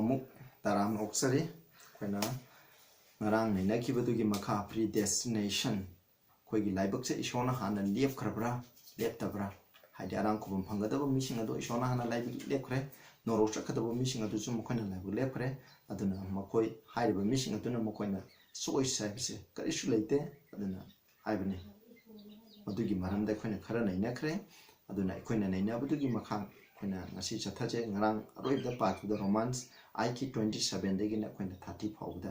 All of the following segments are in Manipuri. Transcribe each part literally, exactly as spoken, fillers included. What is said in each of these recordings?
ꯑꯃꯨꯛ ꯇꯔꯥꯝꯅ ꯑꯣꯛꯆꯔꯤ꯫ ꯑꯩꯈꯣꯏꯅ ꯉꯔꯥꯡ ꯅꯩꯅꯈꯤꯕꯗꯨꯒꯤ ꯃꯈꯥ, predestination, ꯑꯩꯈꯣꯏꯒꯤ ꯂꯥꯏꯕꯛꯁꯦ ꯏꯁꯣꯔꯅ ꯍꯥꯟꯅ ꯂꯦꯞꯈ꯭ꯔꯕ꯭ꯔꯥ ꯂꯦꯞꯇꯕ꯭ꯔꯥ? ꯍꯥꯏꯗꯤ ꯑꯔꯥꯡ ꯈꯨꯕꯝ ꯐꯪꯒꯗꯕ ꯃꯤꯁꯤꯡ ꯑꯗꯣ ꯏꯁꯣꯔꯅ ꯍꯥꯟꯅ ꯂꯥꯏꯕꯛ ꯂꯦꯞꯈ꯭ꯔꯦ, ꯅꯣꯔꯣꯛ ꯆꯠꯀꯗꯕ ꯃꯤꯁꯤꯡ ꯑꯗꯨꯁꯨ ꯃꯈꯣꯏꯅ ꯂꯥꯏꯕꯛ ꯂꯦꯞꯈ꯭ꯔꯦ꯫ ꯑꯗꯨꯅ ꯃꯈꯣꯏ, ꯍꯥꯏꯔꯤꯕ ꯃꯤꯁꯤꯡ ꯑꯗꯨꯅ ꯃꯈꯣꯏꯅ choice ꯍꯥꯏꯕꯁꯦ ꯀꯔꯤꯁꯨ ꯂꯩꯇꯦ꯫ ꯑꯗꯨꯅ ꯍꯥꯏꯕꯅꯤ꯫ ꯃꯗꯨꯒꯤ ꯃꯔꯝꯗ ꯑꯩꯈꯣꯏꯅ ꯈꯔ ꯅꯩꯅꯈ꯭ꯔꯦ꯫ ꯑꯗꯨꯅ ꯑꯩꯈꯣꯏꯅ ꯅꯩꯅꯕꯗꯨꯒꯤ ꯃꯈꯥ ꯑꯩꯈꯣꯏꯅ ꯉꯁꯤ ꯆꯠꯊꯖꯩ꯫ ꯉꯔꯥꯡ ꯑꯔꯣꯏꯕꯗ ꯄꯥꯈꯤꯕꯗ Romans eight ꯀꯤ twenty seven ꯗꯒꯤꯅ ꯑꯩꯈꯣꯏꯅ thirty ꯐꯥꯎꯕꯗ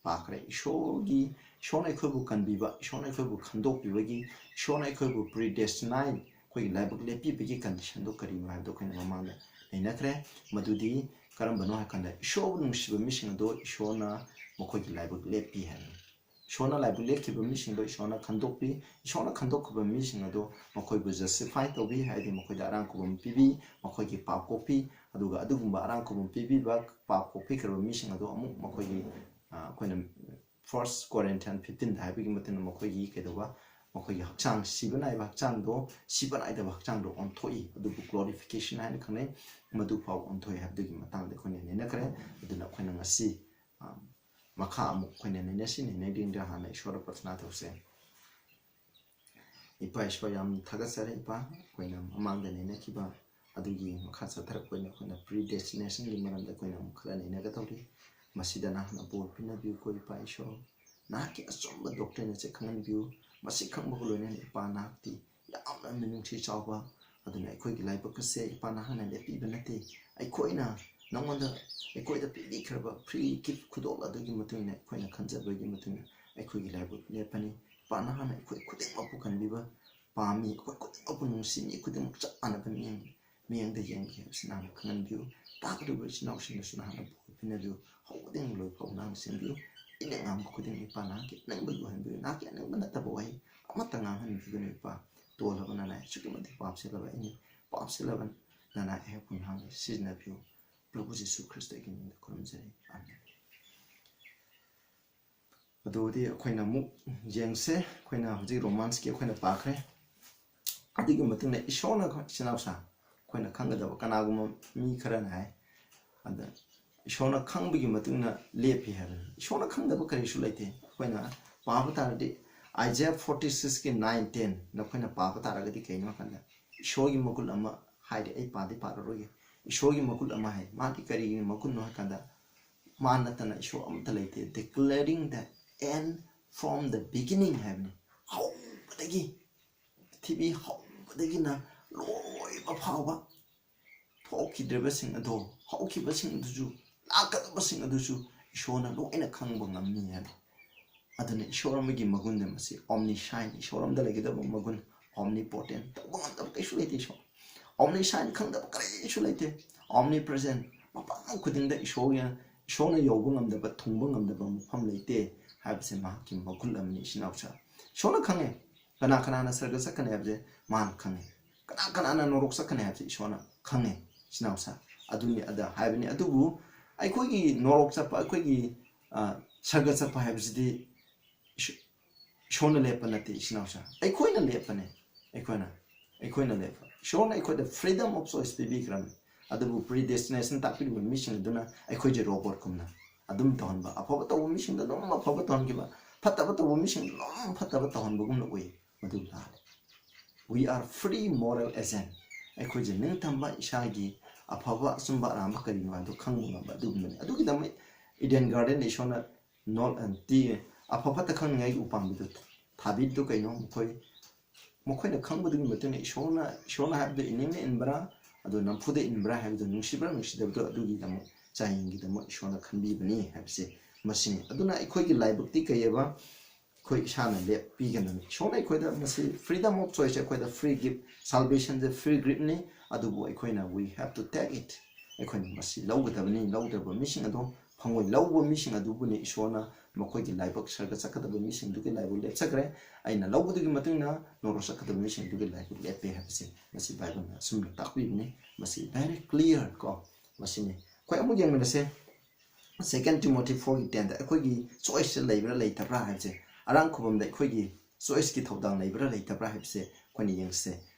ꯄꯥꯈ꯭ꯔꯦ꯫ ꯏꯁꯣꯔꯒꯤ, ꯏꯁꯣꯔꯅ ꯑꯩꯈꯣꯏꯕꯨ ꯀꯟꯕꯤꯕ, ꯏꯁꯣꯔꯅ ꯑꯩꯈꯣꯏꯕꯨ ꯈꯟꯗꯣꯛꯄꯤꯕꯒꯤ, ꯏꯁꯣꯔꯅ ꯑꯩꯈꯣꯏꯕꯨ predestinate, ꯑꯩꯈꯣꯏꯒꯤ ꯂꯥꯏꯕꯛ ꯂꯦꯞꯄꯤꯕꯒꯤ condition ꯗꯣ ꯀꯔꯤꯅꯣ ꯍꯥꯏꯕꯗꯣ ꯑꯩꯈꯣꯏꯅ ꯃꯃꯥꯡꯗ ꯅꯩꯅꯈ꯭ꯔꯦ꯫ ꯃꯗꯨꯗꯤ ꯀꯔꯝꯕꯅꯣ ꯍꯥꯏ ꯀꯥꯟꯗ, ꯏꯁꯣꯔꯕꯨ ꯅꯨꯡꯁꯤꯕ ꯃꯤꯁꯤꯡ ꯑꯗꯣ ꯏꯁꯣꯔꯅ ꯃꯈꯣꯏꯒꯤ ꯂꯥꯏꯕꯛ ꯂꯦꯞꯄꯤ ꯍꯥꯏꯕꯅꯤ꯫ ꯏꯁꯣꯔꯅ ꯂꯥꯏꯕꯛ ꯂꯦꯞꯈꯤꯕ ꯃꯤꯁꯤꯡꯗꯣ ꯏꯁꯣꯔꯅ ꯈꯟꯗꯣꯛꯄꯤ꯫ ꯏꯁꯣꯔꯅ ꯈꯟꯗꯣꯛꯈꯤꯕ ꯃꯤꯁꯤꯡ ꯑꯗꯣ ꯃꯈꯣꯏꯕꯨ justify ꯇꯧꯕꯤ, ꯍꯥꯏꯗꯤ ꯃꯈꯣꯏꯗ ꯑꯔꯥꯡ ꯈꯨꯕꯝ ꯄꯤꯕꯤ, ꯃꯈꯣꯏꯒꯤ ꯄꯥꯞ ꯀꯣꯛꯄꯤ꯫ ꯑꯗꯨꯒ ꯑꯗꯨꯒꯨꯝꯕ ꯑꯔꯥꯡ ꯈꯨꯕꯝ ꯄꯤꯕꯤꯕ, ꯄꯥꯞ ꯀꯣꯛꯄꯤꯈ꯭ꯔꯕ ꯃꯤꯁꯤꯡ ꯑꯗꯣ ꯑꯃꯨꯛ ꯃꯈꯣꯏꯒꯤ, ꯑ, ꯑꯩꯈꯣꯏꯅ First Corinthians fifteen ꯗ ꯍꯥꯏꯕꯒꯤ ꯃꯇꯨꯡ ꯏꯟꯅ ꯃꯈꯣꯏꯒꯤ ꯀꯩꯗꯧꯕ, ꯃꯈꯣꯏꯒꯤ ꯍꯛꯆꯥꯡ, ꯁꯤꯕ ꯅꯥꯏꯕ ꯍꯛꯆꯥꯡꯗꯣ, ꯁꯤꯕ ꯅꯥꯏꯗꯕ ꯍꯛꯆꯥꯡꯗꯣ ꯑꯣꯟꯊꯣꯛꯏ, ꯑꯗꯨꯕꯨ glorification ꯍꯥꯏꯅ ꯈꯪꯅꯩ, ꯃꯗꯨ ꯐꯥꯎ ꯑꯣꯟꯊꯣꯛꯏ ꯍꯥꯏꯕꯗꯨꯒꯤ ꯃꯇꯥꯡꯗ ꯑꯩꯈꯣꯏꯅ ꯅꯩꯅꯈ꯭ꯔꯦ꯫ ꯑꯗꯨꯅ ꯑꯩꯈꯣꯏꯅ ꯉꯁꯤ, ꯑ, ꯃꯈꯥ ꯑꯃꯨꯛ ꯑꯩꯈꯣꯏꯅ ꯅꯩꯅꯁꯤ꯫ ꯅꯩꯅꯗ꯭ꯔꯤꯉꯩꯗ ꯍꯥꯟꯅ ꯏꯁꯣꯔꯗ ꯄ꯭ꯔꯊꯅꯥ ꯇꯧꯁꯦ꯫ ꯏꯄꯥ ꯏꯁꯣꯔ, ꯌꯥꯝ ꯊꯥꯒꯠꯆꯔꯤ ꯏꯄꯥ, ꯑꯩꯈꯣꯏꯅ ꯃꯃꯥꯡꯗ ꯅꯩꯅꯈꯤꯕ ꯑꯗꯨꯒꯤ ꯃꯈꯥ ꯆꯠꯊꯔꯛꯄ ꯑꯣꯏꯅ ꯑꯩꯈꯣꯏꯅ predestination ꯒꯤ ꯃꯔꯝꯗ ꯑꯩꯈꯣꯏꯅ ꯑꯃꯨꯛ ꯈꯔ ꯅꯩꯅꯒꯗꯧꯔꯤ꯫ ꯃꯁꯤꯗ ꯅꯍꯥꯛꯅ ꯕꯣꯔ ꯄꯤꯅꯕꯤꯌꯨꯀꯣ ꯏꯄꯥ ꯏꯁꯣꯔ, ꯅꯍꯥꯛꯀꯤ ꯑꯆꯨꯝꯕ doctrine ꯑꯁꯦ ꯈꯪꯍꯟꯕꯤꯌꯨ꯫ ꯃꯁꯤ ꯈꯪꯕꯒ ꯂꯣꯏꯅꯅ ꯏꯄꯥ, ꯅꯍꯥꯛꯇꯤ ꯌꯥꯝꯅ ꯃꯤꯅꯨꯡꯁꯤ ꯆꯥꯎꯕ, ꯑꯗꯨꯅ ꯑꯩꯈꯣꯏꯒꯤ ꯂꯥꯏꯕꯛ ꯑꯁꯦ ꯏꯄꯥ ꯅꯍꯥꯛꯅ ꯂꯦꯞꯄꯤꯕ ꯅꯠꯇꯦ꯫ ꯑꯩꯈꯣꯏꯅ ꯅꯉꯣꯟꯗ, ꯑꯩꯈꯣꯏꯗ ꯄꯤꯕꯤꯈ꯭ꯔꯕ free gift, ꯈꯨꯗꯣꯜ ꯑꯗꯨꯒꯤ ꯃꯇꯨꯡ ꯏꯟꯅ, ꯑꯩꯈꯣꯏꯅ ꯈꯟꯖꯕꯒꯤ ꯃꯇꯨꯡ ꯏꯟꯅ ꯑꯩꯈꯣꯏꯒꯤ ꯂꯥꯏꯕꯛ ꯂꯦꯞꯄꯅꯤ꯫ ꯏꯄꯥ ꯅꯍꯥꯛꯅ ꯑꯩꯈꯣꯏ ꯈꯨꯗꯤꯡꯃꯛꯄꯨ ꯀꯟꯕꯤꯕ ꯄꯥꯝꯃꯤ꯫ ꯑꯩꯈꯣꯏ ꯈꯨꯗꯤꯡꯃꯛꯄꯨ ꯅꯨꯡꯁꯤ, ꯃꯤ ꯈꯨꯗꯤꯡꯃꯛ ꯆꯞ ꯃꯥꯟꯅꯕ ꯃꯤꯠꯌꯦꯡ, ꯃꯤꯠꯌꯦꯡꯗ ꯌꯦꯡꯕꯤ ꯍꯥꯏꯕꯁꯤ ꯅꯍꯥꯛꯅ ꯈꯪꯍꯟꯕꯤꯌꯨ꯫ ꯇꯥꯒꯗꯧꯔꯤꯕ ꯏꯆꯤꯟ ꯏꯅꯥꯎꯁꯤꯡꯗꯁꯨ ꯅꯍꯥꯛꯅ ꯕꯣꯔ ꯄꯤꯅꯕꯤꯌꯨ꯫ ꯍꯧꯕꯗꯒꯤ ꯂꯣꯏ ꯐꯥꯎꯕ ꯅꯍꯥꯛꯅ ꯁꯦꯝꯕꯤꯌꯨ꯫ ꯑꯩꯅ ꯉꯥꯡꯕ ꯈꯨꯗꯤꯡ ꯏꯄꯥ ꯅꯍꯥꯛꯀꯤ ꯑꯅꯤꯡꯕꯒꯤ ꯑꯣꯏꯍꯟꯕꯤꯌꯨ꯫ ꯅꯍꯥꯛꯀꯤ ꯑꯅꯤꯡꯕ ꯅꯠꯇꯕ ꯋꯥꯍꯩ ꯑꯃꯠꯇ ꯉꯥꯡꯍꯟꯕꯤꯒꯅꯨ ꯏꯄꯥ꯫ ꯇꯣꯜꯂꯕ ꯅꯅꯥꯏ, ꯑꯁꯨꯛꯀꯤ ꯃꯇꯤꯛ ꯄꯥꯞꯁꯤꯜꯂꯕ ꯑꯩꯅꯤ꯫ ꯄꯥꯞꯁꯤꯜꯂꯕ ꯅꯅꯥꯏ, ꯑꯩꯍꯥꯛꯄꯨ ꯅꯍꯥꯛꯅ ꯁꯤꯖꯤꯟꯅꯕꯤꯌꯨ꯫ ꯄ꯭ꯔꯚꯨ ꯖꯤꯁꯨ ꯈ꯭ꯔꯤꯁꯇꯒꯤ ꯃꯤꯡꯗ ꯈꯨꯔꯨꯝꯖꯔꯤ꯫ ꯑꯥꯃꯦꯟ꯫ ꯑꯗꯨꯗꯤ ꯑꯩꯈꯣꯏꯅ ꯑꯃꯨꯛ ꯌꯦꯡꯁꯦ꯫ ꯑꯩꯈꯣꯏꯅ ꯍꯧꯖꯤꯛ Romans ꯀꯤ ꯑꯩꯈꯣꯏꯅ ꯄꯥꯈ꯭ꯔꯦ꯫ ꯑꯗꯨꯒꯤ ꯃꯇꯨꯡꯗ ꯏꯁꯣꯔꯅ, ꯏꯆꯤꯟ ꯏꯅꯥꯎꯁꯥ, ꯑꯩꯈꯣꯏꯅ ꯈꯪꯒꯗꯕ, ꯀꯅꯥꯒꯨꯝꯕ ꯃꯤ ꯈꯔꯅ ꯍꯥꯏ, ꯑꯗ ꯏꯁꯣꯔꯅ ꯈꯪꯕꯒꯤ ꯃꯇꯨꯡ ꯏꯟꯅ ꯂꯦꯞꯄꯤ ꯍꯥꯏꯕꯅꯤ꯫ ꯏꯁꯣꯔꯅ ꯈꯪꯗꯕ ꯀꯔꯤꯁꯨ ꯂꯩꯇꯦ꯫ ꯑꯩꯈꯣꯏꯅ ꯄꯥꯕ ꯇꯥꯔꯗꯤ, Isaiah forty six ꯀꯤ nine ten ꯅꯈꯣꯏꯅ ꯄꯥꯕ ꯇꯥꯔꯒꯗꯤ, ꯀꯩꯅꯣ ꯍꯥꯏꯀꯥꯟꯗ, ꯏꯁꯣꯔꯒꯤ ꯃꯒꯨꯟ ꯑꯃ ꯍꯥꯏꯔꯤ꯫ ꯑꯩ ꯄꯥꯗꯤ ꯄꯥꯔꯔꯣꯏꯒꯦ꯫ ꯏꯁꯣꯔꯒꯤ ꯃꯒꯨꯟ ꯑꯃ ꯍꯥꯏ꯫ ꯃꯥꯗꯤ ꯀꯔꯤꯒꯤ ꯃꯒꯨꯟꯅꯣ ꯍꯥꯏꯀꯥꯟꯗ, ꯃꯥ ꯅꯠꯇꯅ ꯏꯁꯣꯔ ꯑꯃꯠꯇ ꯂꯩꯇꯦ, declaring the end from the beginning ꯍꯥꯏꯕꯅꯤ꯫ ꯍꯧꯕꯗꯒꯤ, ꯄ꯭ꯔꯤꯊꯤꯕꯤ ꯍꯧꯕꯗꯒꯤꯅ ꯂꯣꯏꯕ ꯐꯥꯎꯕ ꯊꯣꯛꯈꯤꯗ꯭ꯔꯤꯕꯁꯤꯡ ꯑꯗꯣ, ꯍꯧꯈꯤꯕꯁꯤꯡ ꯑꯗꯨꯁꯨ, ꯂꯥꯛꯀꯗꯕꯁꯤꯡ ꯑꯗꯨꯁꯨ ꯏꯁꯣꯔꯅ ꯂꯣꯏꯅ ꯈꯪꯕ ꯉꯝꯃꯤ ꯍꯥꯏꯕ꯫ ꯑꯗꯨꯅ ꯏꯁꯣꯔ ꯑꯃꯒꯤ ꯃꯒꯨꯟꯗ ꯃꯁꯤ, omniscient, ꯏꯁꯣꯔ ꯑꯃꯗ ꯂꯩꯒꯗꯕ ꯃꯒꯨꯟ, omnipotent, ꯇꯧꯕ ꯉꯝꯗꯕ ꯀꯩꯁꯨ ꯂꯩꯇꯦ꯫ ꯏꯁꯣꯔ omniscient, ꯈꯪꯗꯕ ꯀꯔꯤꯁꯨ ꯂꯩꯇꯦ꯫ Omnipresent, ꯃꯐꯝ ꯈꯨꯗꯤꯡꯗ ꯏꯁꯣꯔꯒꯤ, ꯏꯁꯣꯔꯅ ꯌꯧꯕ ꯉꯝꯗꯕ, ꯊꯨꯡꯕ ꯉꯝꯗꯕ ꯃꯐꯝ ꯂꯩꯇꯦ ꯍꯥꯏꯕꯁꯦ ꯃꯍꯥꯛꯀꯤ ꯃꯒꯨꯟ ꯑꯃꯅꯤ꯫ ꯏꯆꯤꯟ ꯏꯅꯥꯎꯁꯥ, ꯏꯁꯣꯔꯅ ꯈꯪꯉꯦ꯫ ꯀꯅꯥ ꯀꯅꯥꯅ ꯁꯔꯒ ꯆꯠꯀꯅꯤ ꯍꯥꯏꯕꯁꯦ ꯃꯥꯅ ꯈꯪꯉꯦ꯫ ꯀꯅꯥ ꯀꯅꯥꯅ ꯅꯣꯔꯣꯛ ꯆꯠꯀꯅꯤ ꯍꯥꯏꯕꯁꯦ ꯏꯁꯣꯔꯅ ꯈꯪꯉꯦ꯫ ꯏꯆꯤꯟ ꯏꯅꯥꯎꯁꯥ, ꯑꯗꯨꯅꯤ ꯑꯗ ꯍꯥꯏꯕꯅꯤ꯫ ꯑꯗꯨꯕꯨ ꯑꯩꯈꯣꯏꯒꯤ ꯅꯣꯔꯣꯛ ꯆꯠꯄ, ꯑꯩꯈꯣꯏꯒꯤ, ꯑ, ꯁꯔꯒ ꯆꯠꯄ ꯍꯥꯏꯕꯁꯤꯗꯤ ꯏꯁꯣ-, ꯏꯁꯣꯔꯅ ꯂꯦꯞꯄ ꯅꯠꯇꯦ, ꯏꯆꯤꯟ ꯏꯅꯥꯎꯁꯥ꯫ ꯑꯩꯈꯣꯏꯅ ꯂꯦꯞꯄꯅꯦ꯫ ꯑꯩꯈꯣꯏꯅ, ꯑꯩꯈꯣꯏꯅ ꯂꯦꯞꯄ꯫ ꯏꯁꯣꯔꯅ ꯑꯩꯈꯣꯏꯗ freedom of choice ꯄꯤꯕꯤꯈ꯭ꯔꯕꯅꯤ꯫ ꯑꯗꯨꯕꯨ predestination ꯇꯥꯛꯄꯤꯔꯤꯕ ꯃꯤꯁꯤꯡ ꯑꯗꯨꯅ ꯑꯩꯈꯣꯏꯁꯦ robot ꯀꯨꯝꯅ ꯑꯗꯨꯝ ꯇꯧꯍꯟꯕ, ꯑꯐꯕ ꯇꯧꯕ ꯃꯤꯁꯤꯡꯗ ꯑꯗꯨꯝ ꯑꯐꯕ ꯇꯧꯍꯟꯈꯤꯕ, ꯐꯠꯇꯕ ꯇꯧꯕ ꯃꯤꯁꯤꯡꯗ ꯑꯗꯨꯝ ꯐꯠꯇꯕ ꯇꯧꯍꯟꯕꯒꯨꯝꯅ ꯎꯏ꯫ ꯃꯗꯨ ꯂꯥꯜꯂꯦ꯫ We are free moral agent꯫ ꯑꯩꯈꯣꯏꯁꯦ ꯅꯤꯡꯇꯝꯕ, ꯏꯁꯥꯒꯤ ꯑꯐꯕ ꯑꯆꯨꯝꯕ ꯑꯔꯥꯟꯕ ꯀꯔꯤꯅꯣ ꯍꯥꯏꯕꯗꯨ ꯈꯪꯕ ꯉꯝꯕ ꯑꯗꯨꯒꯨꯝꯕꯅꯤ꯫ ꯑꯗꯨꯒꯤꯗꯃꯛ Eden Garden ꯗ ꯏꯁꯣꯔꯅ ꯅꯣ-, ꯑ, ꯇꯤ-, ꯑꯐ ꯐꯠꯇ ꯈꯪꯅꯤꯡꯉꯥꯏꯒꯤ ꯎꯄꯥꯝꯕꯤꯗꯨ ꯊꯥꯕꯤꯔꯤꯗꯨ ꯀꯩꯅꯣ? ꯃꯈꯣꯏ, ꯃꯈꯣꯏꯅ ꯈꯪꯕꯗꯨꯒꯤ ꯃꯇꯨꯡ ꯏꯟꯅ ꯏꯁꯣꯔꯅ, ꯏꯁꯣꯔꯅ ꯍꯥꯏꯕꯗꯨ ꯏꯅꯤꯡꯅ ꯏꯟꯕ꯭ꯔꯥ, ꯑꯗꯨ ꯅꯝꯐꯨꯗ ꯏꯟꯕ꯭ꯔꯥ ꯍꯥꯏꯕꯗꯨ, ꯅꯨꯡꯁꯤꯕ꯭ꯔꯥ ꯅꯨꯡꯁꯤꯗꯕꯗꯨ, ꯑꯗꯨꯒꯤꯗꯃꯛ ꯆꯥꯡꯌꯦꯡꯒꯤꯗꯃꯛ ꯏꯁꯣꯔꯅ ꯈꯟꯕꯤꯕꯅꯤ ꯍꯥꯏꯕꯁꯦ ꯃꯁꯤꯅꯤ꯫ ꯑꯗꯨꯅ ꯑꯩꯈꯣꯏꯒꯤ ꯂꯥꯏꯕꯛꯇꯤ ꯀꯩꯑꯕ? ꯑꯩꯈꯣꯏ ꯏꯁꯥꯅ ꯂꯦꯞꯄꯤꯒꯗꯕꯅꯤ꯫ ꯏꯁꯣꯔꯅ ꯑꯩꯈꯣꯏꯗ ꯃꯁꯤ freedom of choice, ꯑꯩꯈꯣꯏꯗ free gift, salvation ꯁꯦ free gift ꯅꯤ꯫ ꯑꯗꯨꯕꯨ ꯑꯩꯈꯣꯏꯅ we have to take it꯫ ꯑꯩꯈꯣꯏꯅ ꯃꯁꯤ ꯂꯧꯒꯗꯕꯅꯤ꯫ ꯂꯧꯗ꯭ꯔꯕ ꯃꯤꯁꯤꯡ ꯑꯗꯣ ꯐꯪꯉꯣꯏ꯫ ꯂꯧꯕ ꯃꯤꯁꯤꯡ ꯑꯗꯨꯕꯨꯅꯤ ꯏꯁꯣꯔꯅ ꯃꯈꯣꯏꯒꯤ ꯂꯥꯏꯕꯛ, ꯁꯔꯒ ꯆꯠꯀꯗꯕ ꯃꯤꯁꯤꯡꯗꯨꯒꯤ ꯂꯥꯏꯕꯛ ꯂꯦꯞꯆꯈ꯭ꯔꯦ꯫ ꯑꯩꯅ ꯂꯧꯕꯗꯨꯒꯤ ꯃꯇꯨꯡ ꯏꯟꯅ ꯅꯣꯔꯣꯛ ꯆꯠꯀꯗꯕ ꯃꯤꯁꯤꯡꯗꯨꯒꯤ ꯂꯥꯏꯕꯛ ꯂꯦꯞꯄꯦ ꯍꯥꯏꯕꯁꯦ ꯃꯁꯤ ꯕꯥꯏꯕꯜꯅ ꯑꯁꯨꯝꯅ ꯇꯥꯛꯄꯤꯕꯅꯤ꯫ ꯃꯁꯤ very clear ꯀꯣ꯫ ꯃꯁꯤꯅꯤ꯫ ꯑꯩꯈꯣꯏ ꯑꯃꯨꯛ ꯌꯦꯡꯃꯤꯟꯅꯁꯦ꯫ Second Timothy four ꯒꯤ ten ꯗ ꯑꯩꯈꯣꯏꯒꯤ choice ꯁꯦ ꯂꯩꯕ꯭ꯔꯥ ꯂꯩꯇꯕ꯭ꯔꯥ ꯍꯥꯏꯕꯁꯦ, ꯑꯔꯥꯡ ꯈꯨꯕꯝꯗ ꯑꯩꯈꯣꯏꯒꯤ choice ꯀꯤ ꯊꯧꯗꯥꯡ ꯂꯩꯕ꯭ꯔꯥ ꯂꯩꯇꯕ꯭ꯔꯥ ꯍꯥꯏꯕꯁꯦ ꯑꯩꯈꯣꯏꯅ ꯌꯦꯡꯁꯦ꯫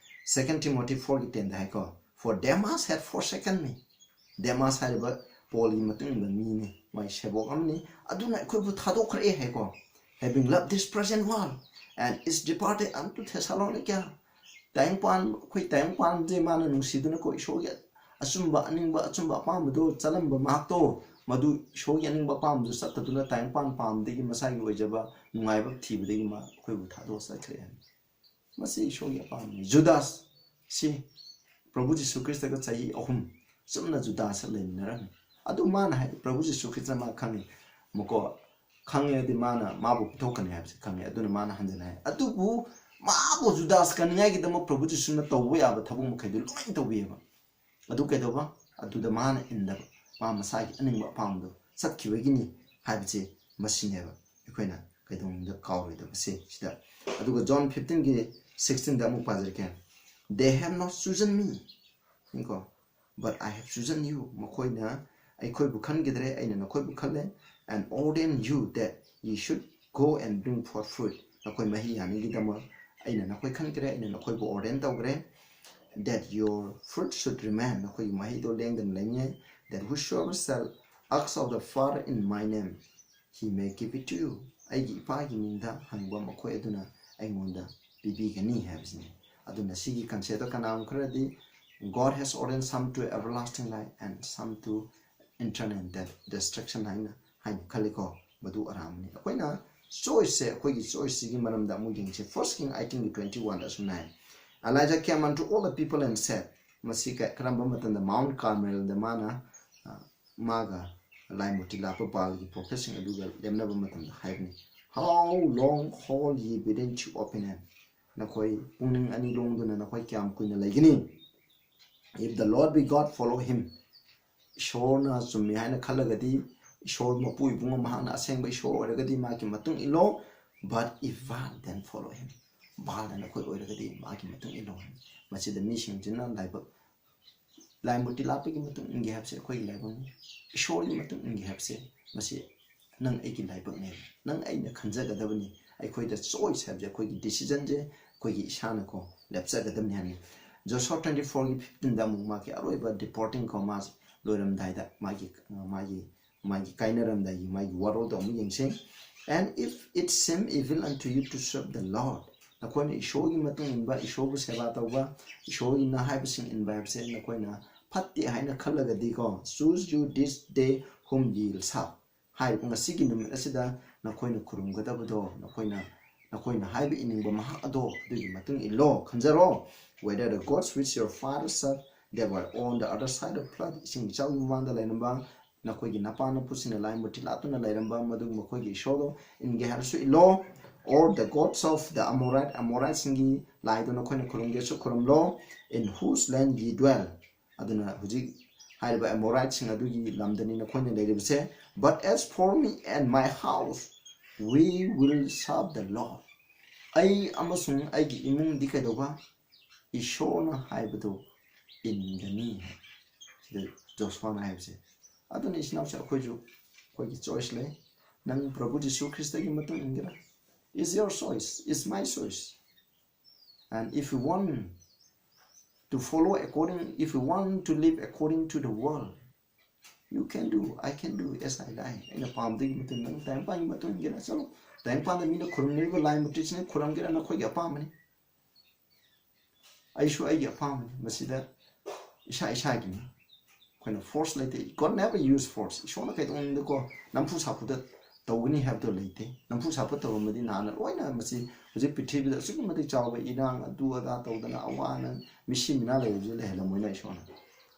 Second Timothy four ꯒꯤ ten ꯗ ꯍꯥꯏꯀꯣ, "For Demas had forsaken me." Demas ꯍꯥꯏꯔꯤꯕ ꯄꯣꯜꯒꯤ ꯃꯇꯨꯡ ꯏꯟꯕ ꯃꯤꯅꯤ, ꯃꯥꯏ ꯁꯦꯕꯣꯛ ꯑꯃꯅꯤ꯫ ꯑꯗꯨꯅ ꯑꯩꯈꯣꯏꯕꯨ ꯊꯥꯗꯣꯛꯈ꯭ꯔꯦ ꯍꯥꯏꯀꯣ, having loved this present world and is departed unto Thessalonica꯫ ꯇꯥꯏꯕꯪꯄꯥꯟ, ꯑꯩꯈꯣꯏ ꯇꯥꯏꯕꯪꯄꯥꯟꯁꯦ ꯃꯥꯅ ꯅꯨꯡꯁꯤꯗꯨꯅꯀꯣ, ꯏꯁꯣꯔꯒꯤ ꯑꯆꯨꯝꯕ ꯑꯅꯤꯡꯕ, ꯑꯆꯨꯝꯕ ꯑꯄꯥꯝꯕꯗꯣ ꯆꯠꯂꯝꯕ ꯃꯍꯥꯛꯇꯣ, ꯃꯗꯨ ꯏꯁꯣꯔꯒꯤ ꯑꯅꯤꯡꯕ ꯑꯄꯥꯝꯕꯗꯨ ꯆꯠꯇꯗꯨꯅ ꯇꯥꯏꯕꯪꯄꯥꯟ ꯄꯥꯝꯕꯗꯒꯤ ꯃꯁꯥꯒꯤ ꯑꯣꯏꯖꯕ ꯅꯨꯡꯉꯥꯏꯕ ꯊꯤꯕꯗꯒꯤ ꯃꯥ ꯑꯩꯈꯣꯏꯕꯨ ꯊꯥꯗꯣꯛꯑ ꯆꯠꯈ꯭ꯔꯦ ꯍꯥꯏꯅ꯫ ꯃꯁꯤ ꯏꯁꯣꯔꯒꯤ ꯑꯄꯥꯝꯕꯅꯤ꯫ ꯖꯨꯗꯥꯁ ꯁꯤ ꯄ꯭ꯔꯚꯨ ꯖꯤꯁꯨ ꯈ꯭ꯔꯤꯁꯇꯒ ꯆꯍꯤ ꯑꯍꯨꯝ ꯆꯨꯝꯅ ꯖꯨꯗꯥꯁ ꯂꯩꯃꯤꯟꯅꯔꯝꯃꯤ꯫ ꯑꯗꯨ ꯃꯥꯅ ꯍꯥꯏ, ꯄ꯭ꯔꯚꯨ ꯖꯤꯁꯨ ꯈ꯭ꯔꯤꯁꯇ ꯃꯥ ꯈꯪꯉꯤ, ꯃꯀꯣ ꯈꯪꯉꯦ, ꯍꯥꯏꯗꯤ ꯃꯥꯅ ꯃꯥꯕꯨ ꯄꯤꯊꯣꯛꯀꯅꯤ ꯍꯥꯏꯕꯁꯤ ꯈꯪꯉꯦ꯫ ꯑꯗꯨꯅ ꯃꯥꯅ ꯍꯟꯖꯤꯟꯅ ꯍꯥꯏ꯫ ꯑꯗꯨꯕꯨ ꯃꯥꯕꯨ ꯖꯨꯗꯥꯁ ꯀꯟꯅꯤꯡꯉꯥꯏꯒꯤꯗꯃꯛ ꯄ꯭ꯔꯚꯨ ꯖꯤꯁꯨꯅ ꯇꯧꯕ ꯌꯥꯕ ꯊꯕꯛ ꯃꯈꯩꯗꯨ ꯂꯣꯏꯅ ꯇꯧꯕꯤꯑꯕ꯫ ꯑꯗꯨ ꯀꯩꯗꯧꯕ? ꯑꯗꯨꯗ ꯃꯥꯅ ꯏꯟꯗꯕ, ꯃꯥ ꯃꯁꯥꯒꯤ ꯑꯅꯤꯡꯕ ꯑꯄꯥꯝꯕꯗꯣ ꯆꯠꯈꯤꯕꯒꯤꯅꯤ ꯍꯥꯏꯕꯁꯦ ꯃꯁꯤꯅꯦꯕ ꯑꯩꯈꯣꯏꯅ ꯀꯩꯗꯧꯅꯨꯡꯗ ꯀꯥꯎꯔꯣꯏꯗꯕꯁꯦ ꯁꯤꯗ꯫ ꯑꯗꯨꯒ ꯖꯣꯟ ꯐꯤꯐꯇꯤꯟꯒꯤ ꯁꯤꯛꯁꯇꯤꯟꯗ ꯑꯃꯨꯛ ꯄꯥꯖꯔꯛꯀꯦ꯫ They have not chosen me, ꯀꯣ, but I have chosen you꯫ ꯃꯈꯣꯏꯅ ꯑꯩꯈꯣꯏꯕꯨ ꯈꯟꯈꯤꯗ꯭ꯔꯦ, ꯑꯩꯅ ꯅꯈꯣꯏꯕꯨ ꯈꯜꯂꯦ꯫ And ordain you that ye should go and bring forth fruit꯫ ꯅꯈꯣꯏ ꯃꯍꯩ ꯌꯥꯟꯅꯤꯡꯒꯤꯗꯃꯛ ꯑꯩꯅ ꯅꯈꯣꯏ ꯈꯟꯈ꯭ꯔꯦ, ꯑꯩꯅ ꯅꯈꯣꯏꯕꯨ ꯑꯣꯔꯗꯦꯟ ꯇꯧꯈ꯭ꯔꯦ꯫ That your fruit should remain, ꯅꯈꯣꯏꯒꯤ ꯃꯍꯩꯗꯣ ꯂꯦꯡꯗꯅ ꯂꯩꯅꯤꯡꯉꯥꯏ꯫ That whosoever shall ask of the Father in my name, he may give it to you꯫ ꯑꯩꯒꯤ ꯏꯄꯥꯒꯤ ꯃꯤꯡꯗ ꯍꯪꯕ ꯃꯈꯣꯏ ꯑꯗꯨꯅ ꯑꯩꯉꯣꯟꯗ ꯄꯤꯕꯤꯒꯅꯤ ꯍꯥꯏꯕꯁꯤꯅꯤ꯫ ꯑꯗꯨꯅ ꯁꯤꯒꯤ ꯀꯟꯁꯦꯞꯇꯣ ꯀꯅꯥꯒꯨꯝꯕ ꯈꯔꯗꯤ, God has ordained some to everlasting life and some to eternal death, destruction ꯍꯥꯏꯅ ꯍꯥꯏꯅ ꯈꯜꯂꯤꯀꯣ꯫ ꯃꯗꯨ ꯑꯔꯥꯟꯕꯅꯤ꯫ ꯑꯩꯈꯣꯏꯅ ꯆꯣꯏꯁꯁꯦ, ꯑꯩꯈꯣꯏꯒꯤ ꯆꯣꯏꯁꯁꯤꯒꯤ ꯃꯔꯝꯗ ꯑꯃꯨꯛ ꯌꯦꯡꯁꯤ꯫ First King eighteen ꯒꯤ twenty one ꯗ ꯑꯁꯨꯝꯅ ꯍꯥꯏ, Elijah came unto all the people and said, ꯃꯁꯤ ꯀ- ꯀꯔꯝꯕ ꯃꯇꯝꯗ? Mount Carmel ꯗ ꯃꯥꯅ, ꯑ, ꯃꯥꯒ ꯂꯥꯏ ꯃꯨꯔꯇꯤ ꯂꯥꯠꯄ ꯕꯥꯜꯒꯤ ꯄ꯭ꯔꯣꯐꯦꯠꯁꯤꯡ ꯑꯗꯨꯒ ꯂꯦꯞꯅꯕ ꯃꯇꯝꯗ ꯍꯥꯏꯕꯅꯤ꯫ How long hold ye within two opinion? ꯅꯈꯣꯏ ꯄꯨꯛꯅꯤꯡ ꯑꯅꯤ ꯂꯣꯡꯗꯨꯅ ꯅꯈꯣꯏ ꯀꯌꯥꯝ ꯀꯨꯏꯅ ꯂꯩꯒꯅꯤ? If the Lord be God, follow him. ꯏꯁꯣꯔꯅ ꯆꯨꯝꯃꯤ ꯍꯥꯏꯅ ꯈꯜꯂꯒꯗꯤ, ꯏꯁꯣꯔ ꯃꯄꯨ ꯏꯕꯨꯡꯉꯣ ꯃꯍꯥꯛꯅ ꯑꯁꯦꯡꯕ ꯏꯁꯣꯔ ꯑꯣꯏꯔꯒꯗꯤ ꯃꯥꯒꯤ ꯃꯇꯨꯡ ꯏꯜꯂꯣ꯫ But if Baal, then follow him. ꯕꯥꯜꯅ ꯅꯈꯣꯏ ꯑꯣꯏꯔꯒꯗꯤ ꯃꯥꯒꯤ ꯃꯇꯨꯡ ꯏꯜꯂꯣ ꯍꯥꯏ꯫ ꯃꯁꯤꯗ ꯃꯤꯁꯤꯡꯁꯤꯅ ꯂꯥꯏꯕꯛ, ꯂꯥꯏ ꯃꯨꯔꯇꯤ ꯂꯥꯠꯄꯒꯤ ꯃꯇꯨꯡ ꯏꯟꯒꯦ ꯍꯥꯏꯕꯁꯦ ꯑꯩꯈꯣꯏꯒꯤ ꯂꯥꯏꯕꯛꯅꯤ꯫ ꯏꯁꯣꯔꯒꯤ ꯃꯇꯨꯡ ꯏꯟꯒꯦ ꯍꯥꯏꯕꯁꯦ ꯃꯁꯤ ꯅꯪ ꯑꯩꯒꯤ ꯂꯥꯏꯕꯛꯅꯦꯕ, ꯅꯪ ꯑꯩꯅ ꯈꯟꯖꯒꯗꯕꯅꯤ꯫ ꯑꯩꯈꯣꯏꯗ ꯆꯣꯏꯁ ꯍꯥꯏꯕꯁꯦ ꯑꯩꯈꯣꯏꯒꯤ ꯗꯤꯁꯤꯖꯟꯁꯦ ꯑꯩꯈꯣꯏꯒꯤ ꯏꯁꯥꯅꯀꯣ ꯂꯦꯞꯆꯒꯗꯕꯅꯤ ꯍꯥꯏꯅꯤ꯫ ꯖꯣꯁꯨꯋꯥ ꯇ꯭ꯋꯦꯟꯇꯤ ꯐꯣꯔꯒꯤ ꯐꯤꯐꯇꯤꯟꯗ ꯑꯃꯨꯛ ꯃꯥꯒꯤ ꯑꯔꯣꯏꯕ ꯗꯤꯄꯣꯔꯇꯤꯡ ꯀꯣ, ꯃꯥꯁꯦ ꯂꯣꯏꯔꯝꯗꯥꯏꯗ ꯃꯥꯒꯤ ꯃꯥꯒꯤ ꯃꯥꯒꯤ ꯀꯥꯏꯅꯔꯝꯗꯥꯏꯒꯤ ꯃꯥꯒꯤ ꯋꯥꯔꯣꯜꯗꯣ ꯑꯃꯨꯛ ꯌꯦꯡꯁꯦ꯫ And if it seem evil unto you to serve the Lord, ꯅꯈꯣꯏꯅ ꯏꯁꯣꯔꯒꯤ ꯃꯇꯨꯡ ꯏꯟꯕ, ꯏꯁꯣꯔꯕꯨ ꯁꯦꯕꯥ ꯇꯧꯕ, ꯏꯁꯣꯔꯒꯤꯅ ꯍꯥꯏꯕꯁꯤꯡ ꯏꯟꯕ ꯍꯥꯏꯕꯁꯦ ꯅꯈꯣꯏꯅ ꯐꯠꯇꯦ ꯍꯥꯏꯅ ꯈꯜꯂꯒꯗꯤꯀꯣ, choose you this day whom ye will serve. ꯍꯥꯏꯔꯤꯕ ꯉꯁꯤꯒꯤ ꯅꯨꯃꯤꯠ ꯑꯁꯤꯗ ꯅꯈꯣꯏꯅ ꯈꯨꯔꯨꯝꯒꯗꯕꯗꯣ, ꯅꯈꯣꯏꯅ ꯅꯈꯣꯏꯅ ꯍꯥꯏꯕ ꯏꯅꯤꯡꯕ ꯃꯍꯥꯛ ꯑꯗꯣ ꯑꯗꯨꯒꯤ ꯃꯇꯨꯡ ꯏꯜꯂꯣ, ꯈꯟꯖꯔꯣ꯫ Whether the gods which your fathers served, they were on the other side of flood, ꯏꯁꯤꯡ ꯏꯆꯥꯎꯒꯤ ꯃꯃꯥꯡꯗ ꯂꯩꯔꯝꯕ ꯅꯈꯣꯏꯒꯤ ꯅꯄꯥ ꯅꯄꯨꯁꯤꯡꯅ ꯂꯥꯏ ꯃꯨꯔꯇꯤ ꯂꯥꯠꯇꯨꯅ ꯂꯩꯔꯝꯕ ꯃꯗꯨꯒꯤ ꯃꯈꯣꯏꯒꯤ ꯏꯁꯣꯔꯗꯣ ꯏꯟꯒꯦ ꯍꯥꯏꯔꯁꯨ ꯏꯜꯂꯣ, or the gods of the Amorite, ꯑꯃꯣꯔꯥꯏꯠꯁꯤꯡꯒꯤ ꯂꯥꯏꯗꯣ ꯅꯈꯣꯏꯅ ꯈꯨꯔꯨꯝꯒꯦꯁꯨ ꯈꯨꯔꯨꯝꯂꯣ, in whose land ye dwell, ꯑꯗꯨꯅ ꯍꯧꯖꯤꯛ ꯍꯥꯏꯔꯤꯕ ꯑꯃꯣꯔꯥꯏꯠꯁꯤꯡ ꯑꯗꯨꯒꯤ ꯂꯝꯗꯅꯤ ꯅꯈꯣꯏꯅ ꯂꯩꯔꯤꯕꯁꯦ꯫ But as for me and my house, we will serve the Lord. ꯑꯩ ꯑꯃꯁꯨꯡ ꯑꯩꯒꯤ ꯏꯃꯨꯡꯗꯤ ꯀꯩꯗꯧꯕ? ꯏꯁꯣꯔꯅ ꯍꯥꯏꯕꯗꯨ ꯏꯟꯒꯅꯤ꯫ ꯁꯤꯗ ꯖꯣꯁꯨꯋꯥꯅ ꯍꯥꯏꯕꯁꯦ꯫ ꯑꯗꯨꯅ ꯏꯆꯤꯟ ꯏꯅꯥꯎꯁꯦ ꯑꯩꯈꯣꯏꯁꯨ ꯑꯩꯈꯣꯏꯒꯤ choice ꯂꯩ꯫ ꯅꯪ ꯄ꯭ꯔꯚꯨ ꯖꯤꯁꯨ ꯈ꯭ꯔꯤꯁꯇꯒꯤ ꯃꯇꯨꯡ ꯏꯟꯒꯦꯔꯥ? It's your choice, it's my choice. And if you want to follow according, if you want to live according to the world, you can do, I can do as I like. ꯑꯩꯅ ꯄꯥꯝꯕꯗꯒꯤ ꯃꯇꯨꯡ ꯅꯪ ꯇꯥꯏꯕꯪꯄꯥꯟꯒꯤ ꯃꯇꯨꯡ ꯏꯟꯒꯦꯔꯥ ꯆꯠꯂꯣ꯫ ꯇꯥꯏꯕꯪꯄꯥꯟꯗ ꯃꯤꯅ ꯈꯨꯔꯨꯝꯅꯔꯤꯕ ꯂꯥꯏ ꯃꯨꯔꯇꯤꯁꯤꯅ ꯈꯨꯔꯨꯝꯒꯦꯔꯥ ꯅꯈꯣꯏꯒꯤ ꯑꯄꯥꯝꯕꯅꯤ꯫ ꯑꯩꯁꯨ ꯑꯩꯒꯤ ꯑꯄꯥꯝꯕꯅꯤ꯫ ꯃꯁꯤꯗ ꯏꯁꯥ ꯏꯁꯥꯒꯤꯅꯤ꯫ ꯑꯩꯈꯣꯏꯅ force ꯂꯩꯇꯦ꯫ God never use force. ꯏꯁꯣꯔꯅ ꯀꯩꯗꯧꯅꯨꯡꯗꯀꯣ ꯅꯝꯐꯨ ꯁꯥꯐꯨꯗ ꯇꯧꯒꯅꯤ ꯍꯥꯏꯕꯗꯣ ꯂꯩꯇꯦ꯫ ꯅꯝꯐꯨ ꯁꯥꯐꯨ ꯇꯧꯔꯝꯃꯗꯤ ꯅꯍꯥꯟꯅ ꯂꯣꯏꯅ ꯃꯁꯤ ꯍꯧꯖꯤꯛ ꯄ꯭ꯔꯤꯊꯤꯕꯤꯗ ꯑꯁꯨꯛꯀꯤ ꯃꯇꯤꯛ ꯆꯥꯎꯕ ꯏꯔꯥꯡ ꯑꯗꯨ ꯑꯗꯥ ꯇꯧꯗꯅ ꯑꯋꯥ ꯑꯅꯥ ꯃꯤꯁꯤ ꯃꯤꯅꯥ ꯂꯩꯕꯁꯦ ꯂꯩꯍꯜꯂꯝꯃꯣꯏꯅ ꯏꯁꯣꯔꯅ꯫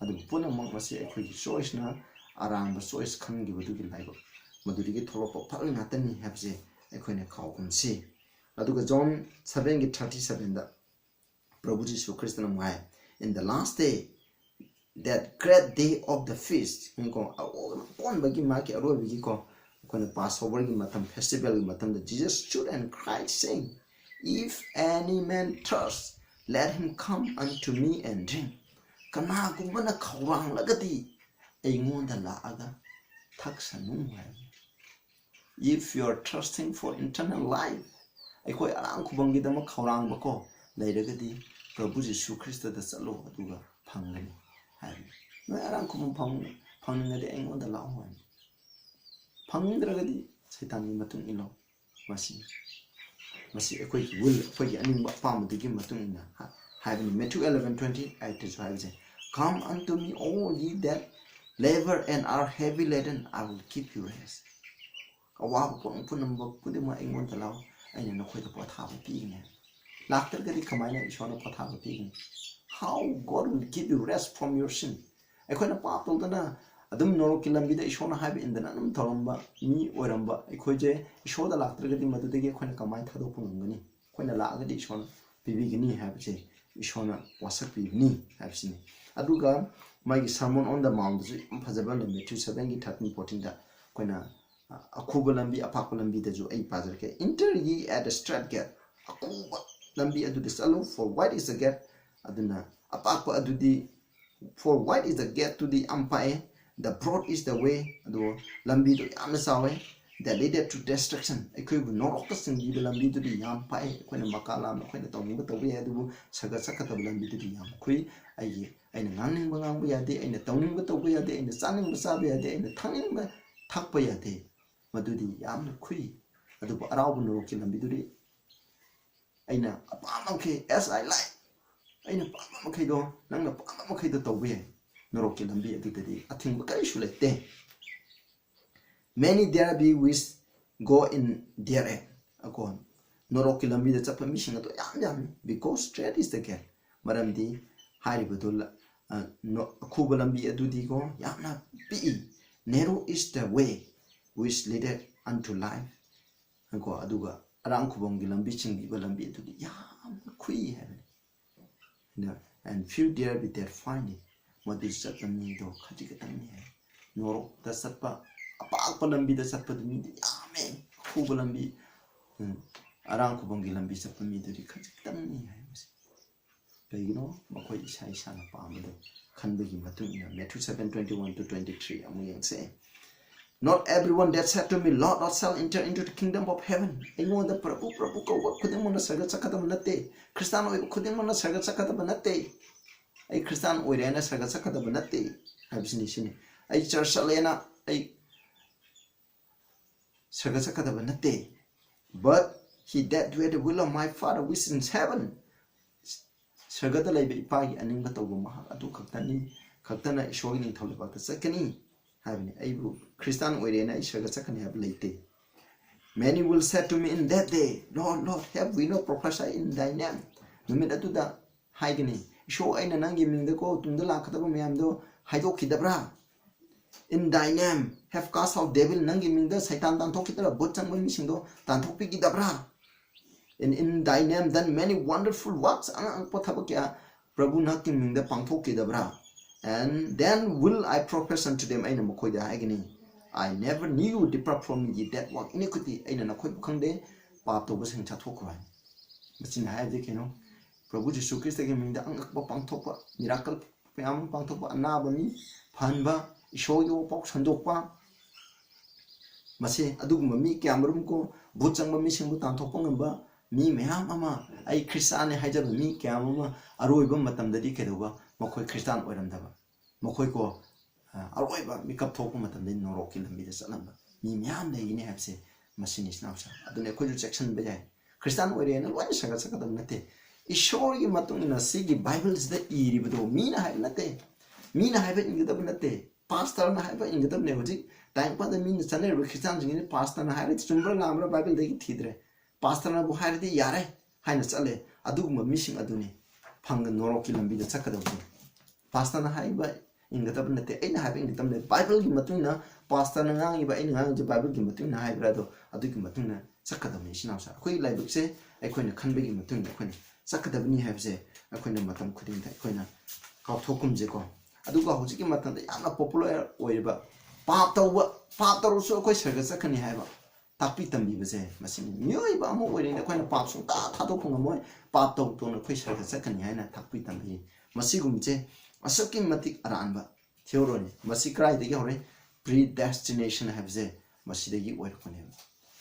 ꯑꯗꯨꯕꯨ ꯄꯨꯝꯅꯃꯛ ꯃꯁꯤ ꯑꯩꯈꯣꯏꯒꯤ choiceꯅ ꯑꯔꯥꯟꯕ choice ꯈꯟꯈꯤꯕꯗꯨꯒꯤ ꯂꯥꯏꯕꯛ ꯃꯗꯨꯗꯒꯤ ꯊꯣꯛꯂꯛꯄ ꯐꯜ ꯉꯥꯛꯇꯅꯤ ꯍꯥꯏꯕꯁꯦ ꯑꯩꯈꯣꯏꯅ ꯀꯥꯎꯒꯨꯝꯁꯤ꯫ ꯑꯗꯨꯒ John sevenꯒꯤ thirty sevenꯗ ꯄ꯭ꯔꯚꯨ ꯖꯤꯁꯨ ꯈ꯭ꯔꯤꯁꯇꯅ ꯑꯃꯨꯛ ꯍꯥꯏ, "In the last day, that great day of the feast," ꯀꯣ, ꯑꯀꯣꯟꯕꯒꯤ ꯃꯥꯒꯤ ꯑꯔꯣꯏꯕꯒꯤꯀꯣ ꯑꯩꯈꯣꯏꯅ Passoverꯒꯤ ꯃꯇꯝ, festivalꯒꯤ ꯃꯇꯝꯗ Jesus stood and cried, saying, "If any man thirst, let him come unto me and drink." ꯀꯅꯥꯒꯨꯝꯕꯅ ꯈꯧꯔꯥꯡꯂꯒꯗꯤ ꯑꯩꯉꯣꯟꯗ ꯂꯥꯛꯑꯒ ꯊꯛꯁꯅꯨ ꯍꯥꯏꯕꯅꯤ꯫ If you are thirsting for eternal life, ꯑꯩꯈꯣꯏ ꯑꯔꯥꯡ ꯈꯨꯕꯝꯒꯤꯗꯃꯛ ꯈꯧꯔꯥꯡꯕꯀꯣ ꯂꯩꯔꯒꯗꯤ ꯄ꯭ꯔꯚꯨ ꯖꯤꯁꯨ ꯈ꯭ꯔꯤꯁꯇꯗ ꯆꯠꯂꯣ ꯑꯗꯨꯒ ꯐꯪꯒꯅꯤ ꯍꯥꯏꯕꯅꯤ꯫ ꯅꯣꯏ ꯑꯔꯥꯝ ꯈꯨꯕꯝ ꯐꯪ ꯐꯪꯅꯤꯡꯉꯗꯤ ꯑꯩꯉꯣꯟꯗ ꯂꯥꯛꯑꯣ ꯍꯥꯏꯅ꯫ ꯐꯪꯅꯤꯡꯗ꯭ꯔꯒꯗꯤ ꯁꯩꯇꯥꯟꯒꯤ ꯃꯇꯨꯡ ꯏꯜꯂꯣ꯫ ꯃꯁꯤ ꯃꯁꯤ ꯑꯩꯈꯣꯏꯒꯤ will, ꯑꯩꯈꯣꯏꯒꯤ ꯑꯅꯤꯡꯕ ꯑꯄꯥꯝꯕꯗꯨꯒꯤ ꯃꯇꯨꯡ ꯏꯟꯅ ꯍꯥꯏꯕꯅꯤ꯫ Matthew eleven twenty eightꯇꯁꯨ ꯍꯥꯏꯕꯁꯦ, "Come unto me, all ye that labor and are heavy laden, I will give you rest." ꯑꯋꯥꯕ ꯄꯣꯠ ꯄꯨꯝꯅꯃꯛ ꯈꯨꯗꯤꯡꯃꯛ ꯑꯩꯉꯣꯟꯗ ꯂꯥꯛꯑꯣ, ꯑꯩꯅ ꯅꯈꯣꯏꯗ ꯄꯣꯊꯥꯕ ꯄꯤꯒꯅꯤ꯫ ꯂꯥꯛꯇ꯭ꯔꯒꯗꯤ ꯀꯃꯥꯏꯅ ꯏꯁꯣꯔꯅ ꯄꯣꯊꯥꯕ ꯄꯤꯒꯅꯤ? How God will give you rest from your sin? ꯑꯩꯈꯣꯏꯅ ꯄꯥꯞ ꯇꯧꯗꯅ ꯑꯗꯨꯝ ꯅꯣꯔꯣꯛꯀꯤ ꯂꯝꯕꯤꯗ ꯏꯁꯣꯔꯅ ꯍꯥꯏꯕ ꯏꯟꯗꯅ ꯑꯗꯨꯝ ꯇꯧꯔꯝꯕ ꯃꯤ ꯑꯣꯏꯔꯝꯕ ꯑꯩꯈꯣꯏꯁꯦ, ꯏꯁꯣꯔꯗ ꯂꯥꯛꯇ꯭ꯔꯒꯗꯤ ꯃꯗꯨꯗꯒꯤ ꯑꯩꯈꯣꯏꯅ ꯀꯃꯥꯏꯅ ꯊꯥꯗꯣꯛꯄ ꯉꯝꯒꯅꯤ? ꯑꯩꯈꯣꯏꯅ ꯂꯥꯛꯑꯒꯗꯤ ꯏꯁꯣꯔꯅ ꯄꯤꯕꯤꯒꯅꯤ ꯍꯥꯏꯕꯁꯦ ꯏꯁꯣꯔꯅ ꯋꯥꯁꯛꯄꯤꯕꯅꯤ ꯍꯥꯏꯕꯁꯤꯅꯤ꯫ ꯑꯗꯨꯒ ꯃꯥꯒꯤ Sermon on the Mountꯇꯁꯨ ꯌꯥꯝ ꯐꯖꯕ ꯂꯩ, Matthew sevenꯒꯤ thirteen fourteenꯗ ꯑꯩꯈꯣꯏꯅ, ꯑ, ꯑꯈꯨꯕ ꯂꯝꯕꯤ, ꯑꯄꯥꯛꯄ ꯂꯝꯕꯤꯗꯁꯨ ꯑꯩ ꯄꯥꯖꯔꯛꯀꯦ꯫ "Enter ye at the strait gate." ꯑꯈꯨꯕ ꯂꯝꯕꯤ ꯑꯗꯨꯗ ꯆꯠꯂꯨ, "For wide is the gate." ꯑꯗꯨꯅ ꯑꯄꯥꯛꯄ ꯑꯗꯨꯗꯤ, "For wide is the gate" ꯇꯨꯗꯤ ꯌꯥꯝ ꯄꯥꯛꯑꯦ, "The broad is the way", ꯑꯗꯨꯒ ꯂꯝꯕꯤꯗꯣ ꯌꯥꯝꯅ ꯆꯥꯎꯋꯦ, "that leadeth to destruction", ꯑꯩꯈꯣꯏꯕꯨ ꯅꯣꯔꯣꯛꯇ ꯆꯤꯡꯕꯤꯕ ꯂꯝꯕꯤꯗꯨꯗꯤ ꯌꯥꯝ ꯄꯥꯛꯑꯦ꯫ ꯑꯩꯈꯣꯏꯅ ꯃꯀꯥ ꯂꯥꯝꯅ ꯑꯩꯈꯣꯏꯅ ꯇꯧꯅꯤꯡꯕ ꯇꯧꯕ ꯌꯥꯏ, ꯑꯗꯨꯕꯨ ꯁꯒꯠ ꯆꯠꯀꯗꯕ ꯂꯝꯕꯤꯗꯨꯗꯤ ꯌꯥꯝ ꯈꯨꯏ꯫ ꯑꯩꯒꯤ, ꯑꯩꯅ ꯉꯥꯡꯅꯤꯡꯕ ꯉꯥꯡꯕ ꯌꯥꯗꯦ, ꯑꯩꯅ ꯇꯧꯅꯤꯡꯕ ꯇꯧꯕ ꯌꯥꯗꯦ, ꯑꯩꯅ ꯆꯥꯅꯤꯡꯕ ꯆꯥꯕ ꯌꯥꯗꯦ, ꯑꯩꯅ ꯊꯛꯅꯤꯡꯕ ꯊꯛꯄ ꯌꯥꯗꯦ꯫ ꯃꯗꯨꯗꯤ ꯌꯥꯝꯅ ꯈꯨꯏ꯫ ꯑꯗꯨꯕꯨ ꯑꯔꯥꯎꯕ ꯅꯣꯔꯣꯛꯀꯤ ꯂꯝꯕꯤꯗꯨꯗꯤ ꯑꯩꯅ ꯑꯄꯥꯝꯕ ꯃꯈꯩ, as I like, ꯑꯩꯅ ꯄꯥꯝꯕ ꯃꯈꯩꯗꯣ, ꯅꯪꯅ ꯄꯥꯝꯕ ꯃꯈꯩꯗꯣ ꯇꯧꯕ ꯌꯥꯏ꯫ ꯅꯣꯔꯣꯛꯀꯤ ꯂꯝꯕꯤ ꯑꯗꯨꯗꯗꯤ ꯑꯊꯤꯡꯕ ꯀꯔꯤꯁꯨ ꯂꯩꯇꯦ꯫ "Many there be which go in thereat." ꯑꯀꯣ, ꯅꯣꯔꯣꯛꯀꯤ ꯂꯝꯕꯤꯗ ꯆꯠꯄ ꯃꯤꯁꯤꯡ ꯑꯗꯣ ꯌꯥꯝ ꯌꯥꯝꯃꯤ꯫ "Because strait is the gate." ꯃꯔꯝꯗꯤ ꯍꯥꯏꯔꯤꯕꯗꯨ ꯂ-, ꯑ, ꯅꯣ-, ꯑꯈꯨꯕ ꯂꯝꯕꯤ ꯑꯗꯨꯗꯤꯀꯣ ꯌꯥꯝꯅ ꯄꯤꯛꯏ꯫ "Narrow is the way which leadeth unto life." ꯀꯣ, ꯑꯗꯨꯒ ꯑꯔꯥꯝ ꯈꯨꯕꯝꯒꯤ ꯂꯝꯕꯤ, ꯆꯤꯡꯕꯤꯕ ꯂꯝꯕꯤ ꯑꯗꯨꯗꯤ ꯌꯥꯝꯅ ꯈꯨꯏ ꯍꯥꯏꯕꯅꯤ꯫ ꯑꯗ, "And few there be that find it." ꯃꯗꯨ ꯆꯠꯄ ꯃꯤꯗꯣ ꯈꯖꯤꯛ ꯈꯛꯇꯪꯅꯤ ꯍꯥꯏ꯫ ꯅꯣꯔꯣꯛꯇ ꯆꯠꯄ, ꯑꯄꯥꯛꯄ ꯂꯝꯕꯤꯗ ꯆꯠꯄꯗꯨ ꯃꯤꯗꯤ ꯌꯥꯝꯃꯦ꯫ ꯑꯈꯨꯕ ꯂꯝꯕꯤ, ꯎꯝ, ꯑꯔꯥꯝ ꯈꯨꯕꯝꯒꯤ ꯂꯝꯕꯤ ꯆꯠꯄ ꯃꯤꯗꯨꯗꯤ ꯈꯖꯤꯛꯇꯪꯅꯤ ꯍꯥꯏ ꯃꯁꯤ꯫ ꯀꯩꯒꯤꯅꯣ? ꯃꯈꯣꯏ ꯏꯁꯥ ꯏꯁꯥꯅ ꯄꯥꯝꯕꯗꯣ ꯈꯟꯕꯒꯤ ꯃꯇꯨꯡ ꯏꯟꯅ꯫ Matthew seven twenty-one to twenty-three ꯑꯃꯨꯛ ꯌꯦꯡꯁꯦ꯫ "Not everyone that said to me, 'Lord, Lord,' shall enter into the kingdom of heaven." ꯑꯩꯉꯣꯟꯗ "ꯄ꯭ꯔꯚꯨ, ꯄ꯭ꯔꯚꯨ" ꯀꯧꯕ ꯈꯨꯗꯤꯡꯃꯛꯅ ꯁꯔꯒ ꯆꯠꯀꯗꯕ ꯅꯠꯇꯦ꯫ ꯈ꯭ꯔꯤꯁꯇꯥꯟ ꯑꯣꯏꯕ ꯈꯨꯗꯤꯡꯃꯛꯅ ꯁꯔꯒ ꯆꯠꯀꯗꯕ ꯅꯠꯇꯦ꯫ ꯑꯩ ꯈ꯭ꯔꯤꯁꯇꯥꯟ ꯑꯣꯏꯔꯦꯅ ꯁꯔꯒ ꯆꯠꯀꯗꯕ ꯅꯠꯇꯦ ꯍꯥꯏꯕꯁꯤꯅꯤ꯫ ꯁꯤꯅꯤ, ꯑꯩ ꯆꯔꯆ ꯆꯠꯂꯦꯅ ꯑꯩ ꯁꯔꯒ ꯆꯠꯀꯗꯕ ꯅꯠꯇꯦ꯫ But he that doeth the will of my Father which is in heaven, ꯁꯔꯒꯗ ꯂꯩꯕ ꯏꯄꯥꯒꯤ ꯑꯅꯤꯡꯕ ꯇꯧꯕ ꯃꯍꯥꯛ ꯑꯗꯨ ꯈꯛꯇꯅꯤ, ꯈꯛꯇꯅ ꯏꯁꯣꯔꯒꯤ ꯅꯤꯡꯊꯧ ꯂꯩꯕꯥꯛꯇ ꯆꯠꯀꯅꯤ ꯍꯥꯏꯕꯅꯤ꯫ ꯑꯩꯕꯨ ꯈ꯭ꯔꯤꯁꯇꯥꯟ ꯑꯣꯏꯔꯦꯅ ꯑꯩ ꯁꯔꯒ ꯆꯠꯀꯅꯤ ꯍꯥꯏꯕ ꯂꯩꯇꯦ꯫ Many will say to me in that day, Lord, Lord, have we not prophesied in thy name? ꯅꯨꯃꯤꯠ ꯑꯗꯨꯗ ꯍꯥꯏꯒꯅꯤ, ꯏꯁꯣꯔ, ꯑꯩꯅ ꯅꯪꯒꯤ ꯃꯤꯡꯗꯀꯣ ꯇꯨꯡꯗ ꯂꯥꯛꯀꯗꯕ ꯃꯌꯥꯝꯗꯣ ꯍꯥꯏꯗꯣꯛꯈꯤꯗꯕ꯭ꯔꯥ? In thy name have cast out devil, ꯅꯪꯒꯤ ꯃꯤꯡꯗ ꯁꯩꯇꯥꯟ ꯇꯥꯟꯊꯣꯛꯈꯤꯗꯕ꯭ꯔꯥ? ꯚꯨꯠ ꯆꯪꯕ ꯃꯤꯁꯤꯡꯗꯣ ꯇꯥꯟꯊꯣꯛꯄꯤꯈꯤꯗꯕ꯭ꯔꯥ? In, in thy name done many wonderful works, ꯑꯉꯛꯄ ꯊꯕꯛ ꯀꯌꯥ ꯄ꯭ꯔꯚꯨ ꯅꯍꯥꯛꯀꯤ ꯃꯤꯡꯗ ꯄꯥꯡꯊꯣꯛꯈꯤꯗꯕ꯭ꯔꯥ? And then will I profess unto them, ꯑꯩꯅ ꯃꯈꯣꯏꯗ ꯍꯥꯏꯒꯅꯤ, I never knew you, depart from me, ye that work iniquity, ꯑꯩꯅ ꯅꯈꯣꯏꯕꯨ ꯈꯪꯗꯦ, ꯄꯥꯞ ꯇꯧꯕꯁꯤꯡ ꯆꯠꯊꯣꯛꯈ꯭ꯔꯣ ꯍꯥꯏ꯫ ꯃꯁꯤꯅ ꯍꯥꯏꯕꯗꯤ ꯀꯩꯅꯣ? ꯄ꯭ꯔꯚꯨ ꯖꯤꯁꯨ ꯈ꯭ꯔꯤꯁꯇꯒꯤ ꯃꯤꯡꯗ ꯑꯉꯛꯄ ꯄꯥꯡꯊꯣꯛꯄ, ꯃꯤꯔꯥꯀꯜ ꯃꯌꯥꯝ ꯑꯃ ꯄꯥꯡꯊꯣꯛꯄ, ꯑꯅꯥꯕ ꯃꯤ ꯐꯍꯟꯕ, ꯏꯁꯣꯔꯒꯤ ꯋꯥꯄꯥꯎ ꯁꯟꯗꯣꯛꯄ, ꯃꯁꯤ ꯑꯗꯨꯒꯨꯝꯕ ꯃꯤ ꯀꯌꯥꯃꯔꯨꯝ ꯀꯣ, ꯚꯨꯠ ꯆꯪꯕ ꯃꯤꯁꯤꯡꯕꯨ ꯇꯥꯟꯊꯣꯛꯄ ꯉꯝꯕ ꯃꯤ ꯃꯌꯥꯝ ꯑꯃ, ꯑꯩ ꯈ꯭ꯔꯤꯁꯇꯥꯟꯅꯤ ꯍꯥꯏꯖꯕ ꯃꯤ ꯀꯌꯥ ꯑꯃ ꯑꯔꯣꯏꯕ ꯃꯇꯝꯗꯗꯤ ꯀꯩꯗꯧꯕ? ꯃꯈꯣꯏ ꯈ꯭ꯔꯤꯁꯇꯥꯟ ꯑꯣꯏꯔꯝꯗꯕ, ꯃꯈꯣꯏ ꯀꯣ, ꯑ, ꯑꯔꯣꯏꯕ ꯃꯤꯀꯞ ꯊꯣꯛꯄ ꯃꯇꯝꯗꯗꯤ ꯅꯣꯔꯣꯛꯀꯤ ꯂꯝꯕꯤꯗ ꯆꯠꯂꯝꯕ ꯃꯤ ꯃꯌꯥꯝ ꯂꯩꯒꯅꯤ ꯍꯥꯏꯕꯁꯦ ꯃꯁꯤꯅꯤ, ꯏꯆꯤꯟ ꯏꯅꯥꯎꯁꯤꯡ꯫ ꯑꯗꯨꯅ ꯑꯩꯈꯣꯏꯁꯨ ꯆꯦꯛꯁꯤꯟꯕ ꯌꯥꯏ꯫ ꯈ꯭ꯔꯤꯁꯇꯥꯟ ꯑꯣꯏꯔꯦꯅ ꯂꯣꯏꯅ ꯁꯔꯒ ꯆꯠꯀꯗꯕ ꯅꯠꯇꯦ꯫ ꯏꯁꯣꯔꯒꯤ ꯃꯇꯨꯡ ꯏꯟꯅ ꯁꯤꯒꯤ ꯕꯥꯏꯕꯜꯁꯤꯗ ꯏꯔꯤꯕꯗꯣ ꯃꯤꯅ ꯍꯥꯏꯕ ꯅꯠꯇꯦ, ꯃꯤꯅ ꯍꯥꯏꯕ ꯏꯟꯒꯗꯕ ꯅꯠꯇꯦ, ꯄꯥꯁꯇꯔꯅ ꯍꯥꯏꯕ ꯏꯟꯒꯗꯕꯅꯦ꯫ ꯍꯧꯖꯤꯛ ꯇꯥꯏꯕꯪꯄꯥꯟꯗ ꯃꯤꯅ ꯆꯠꯅꯔꯤꯕ ꯈ꯭ꯔꯤꯁꯇꯥꯟꯁꯤꯡꯁꯤꯅ ꯄꯥꯁꯇꯔꯅ ꯍꯥꯏꯔꯗꯤ ꯆꯨꯝꯕ꯭ꯔꯥ ꯂꯥꯟꯕ꯭ꯔꯥ ꯕꯥꯏꯕꯜꯗꯒꯤ ꯊꯤꯗ꯭ꯔꯦ꯫ ꯄꯥꯁꯇꯔꯅꯕꯨ ꯍꯥꯏꯔꯗꯤ ꯌꯥꯔꯦ ꯍꯥꯏꯅ ꯆꯠꯂꯦ꯫ ꯑꯗꯨꯒꯨꯝꯕ ꯃꯤꯁꯤꯡ ꯑꯗꯨꯅꯤ ꯐꯪꯒ ꯅꯣꯔꯣꯛꯀꯤ ꯂꯝꯕꯤꯗ ꯆꯠꯀꯗꯕꯁꯦ꯫ ꯄꯥꯁꯇꯔꯅ ꯍꯥꯏꯕ ꯏꯟꯒꯗꯕ ꯅꯠꯇꯦ, ꯑꯩꯅ ꯍꯥꯏꯕ ꯏꯟꯒꯗꯕꯅꯦ꯫ ꯕꯥꯏꯕꯜꯒꯤ ꯃꯇꯨꯡ ꯏꯟꯅ ꯄꯥꯁꯇꯔꯅ ꯉꯥꯡꯉꯤꯕ, ꯑꯩꯅ ꯉꯥꯡꯉꯤꯁꯦ ꯕꯥꯏꯕꯜꯒꯤ ꯃꯇꯨꯡ ꯏꯟꯅ ꯍꯥꯏꯕ꯭ꯔꯥ? ꯑꯗꯣ ꯑꯗꯨꯒꯤ ꯃꯇꯨꯡ ꯏꯟꯅ ꯆꯠꯀꯗꯕꯅꯤ, ꯏꯆꯤꯟ ꯏꯅꯥꯎꯁꯦ꯫ ꯑꯩꯈꯣꯏꯒꯤ ꯂꯥꯏꯕꯛꯁꯦ ꯑꯩꯈꯣꯏꯅ ꯈꯟꯕꯒꯤ ꯃꯇꯨꯡ ꯏꯟꯅ ꯑꯩꯈꯣꯏꯅ ꯆꯠꯀꯗꯕꯅꯤ ꯍꯥꯏꯕꯁꯦ ꯑꯩꯈꯣꯏꯅ ꯃꯇꯝ ꯈꯨꯗꯤꯡꯗ ꯑꯩꯈꯣꯏꯅ ꯀꯥꯎꯊꯣꯛꯀꯨꯝꯁꯦꯀꯣ꯫ ꯑꯗꯨꯒ ꯍꯧꯖꯤꯛꯀꯤ ꯃꯇꯝꯗ ꯌꯥꯝꯅ ꯄꯣꯄꯨꯂꯔ ꯑꯣꯏꯔꯤꯕ ꯄꯥꯞ ꯇꯧꯕ, ꯄꯥꯞ ꯇꯧꯔꯁꯨ ꯑꯩꯈꯣꯏ ꯁꯔꯒ ꯆꯠꯀꯅꯤ ꯍꯥꯏꯕ ꯇꯥꯛꯄꯤ ꯇꯝꯕꯤꯕꯁꯦ ꯃꯁꯤꯅꯤ꯫ ꯃꯤꯑꯣꯏꯕ ꯑꯃ ꯑꯣꯏꯔꯤꯉꯩꯗ ꯑꯩꯈꯣꯏꯅ ꯄꯥꯞ ꯁꯨꯡꯇꯥ ꯊꯥꯗꯣꯛꯄ ꯉꯝꯃꯣꯏ, ꯄꯥꯞ ꯇꯧ ꯇꯧꯅ ꯑꯩꯈꯣꯏ ꯁꯔꯒ ꯆꯠꯀꯅꯤ ꯍꯥꯏꯅ ꯇꯥꯛꯄꯤ ꯇꯝꯕꯤ꯫ ꯃꯁꯤꯒꯨꯝꯕꯁꯦ ꯑꯁꯨꯛꯀꯤ ꯃꯇꯤꯛ ꯑꯔꯥꯟꯕ ꯊꯤꯑꯣꯔꯤꯅꯤ꯫ ꯃꯁꯤ ꯀꯗꯥꯏꯗꯒꯤ ꯍꯧꯔꯦ? Predestination ꯍꯥꯏꯕꯁꯦ ꯃꯁꯤꯗꯒꯤ ꯑꯣꯏꯔꯛꯄꯅꯦꯕ꯫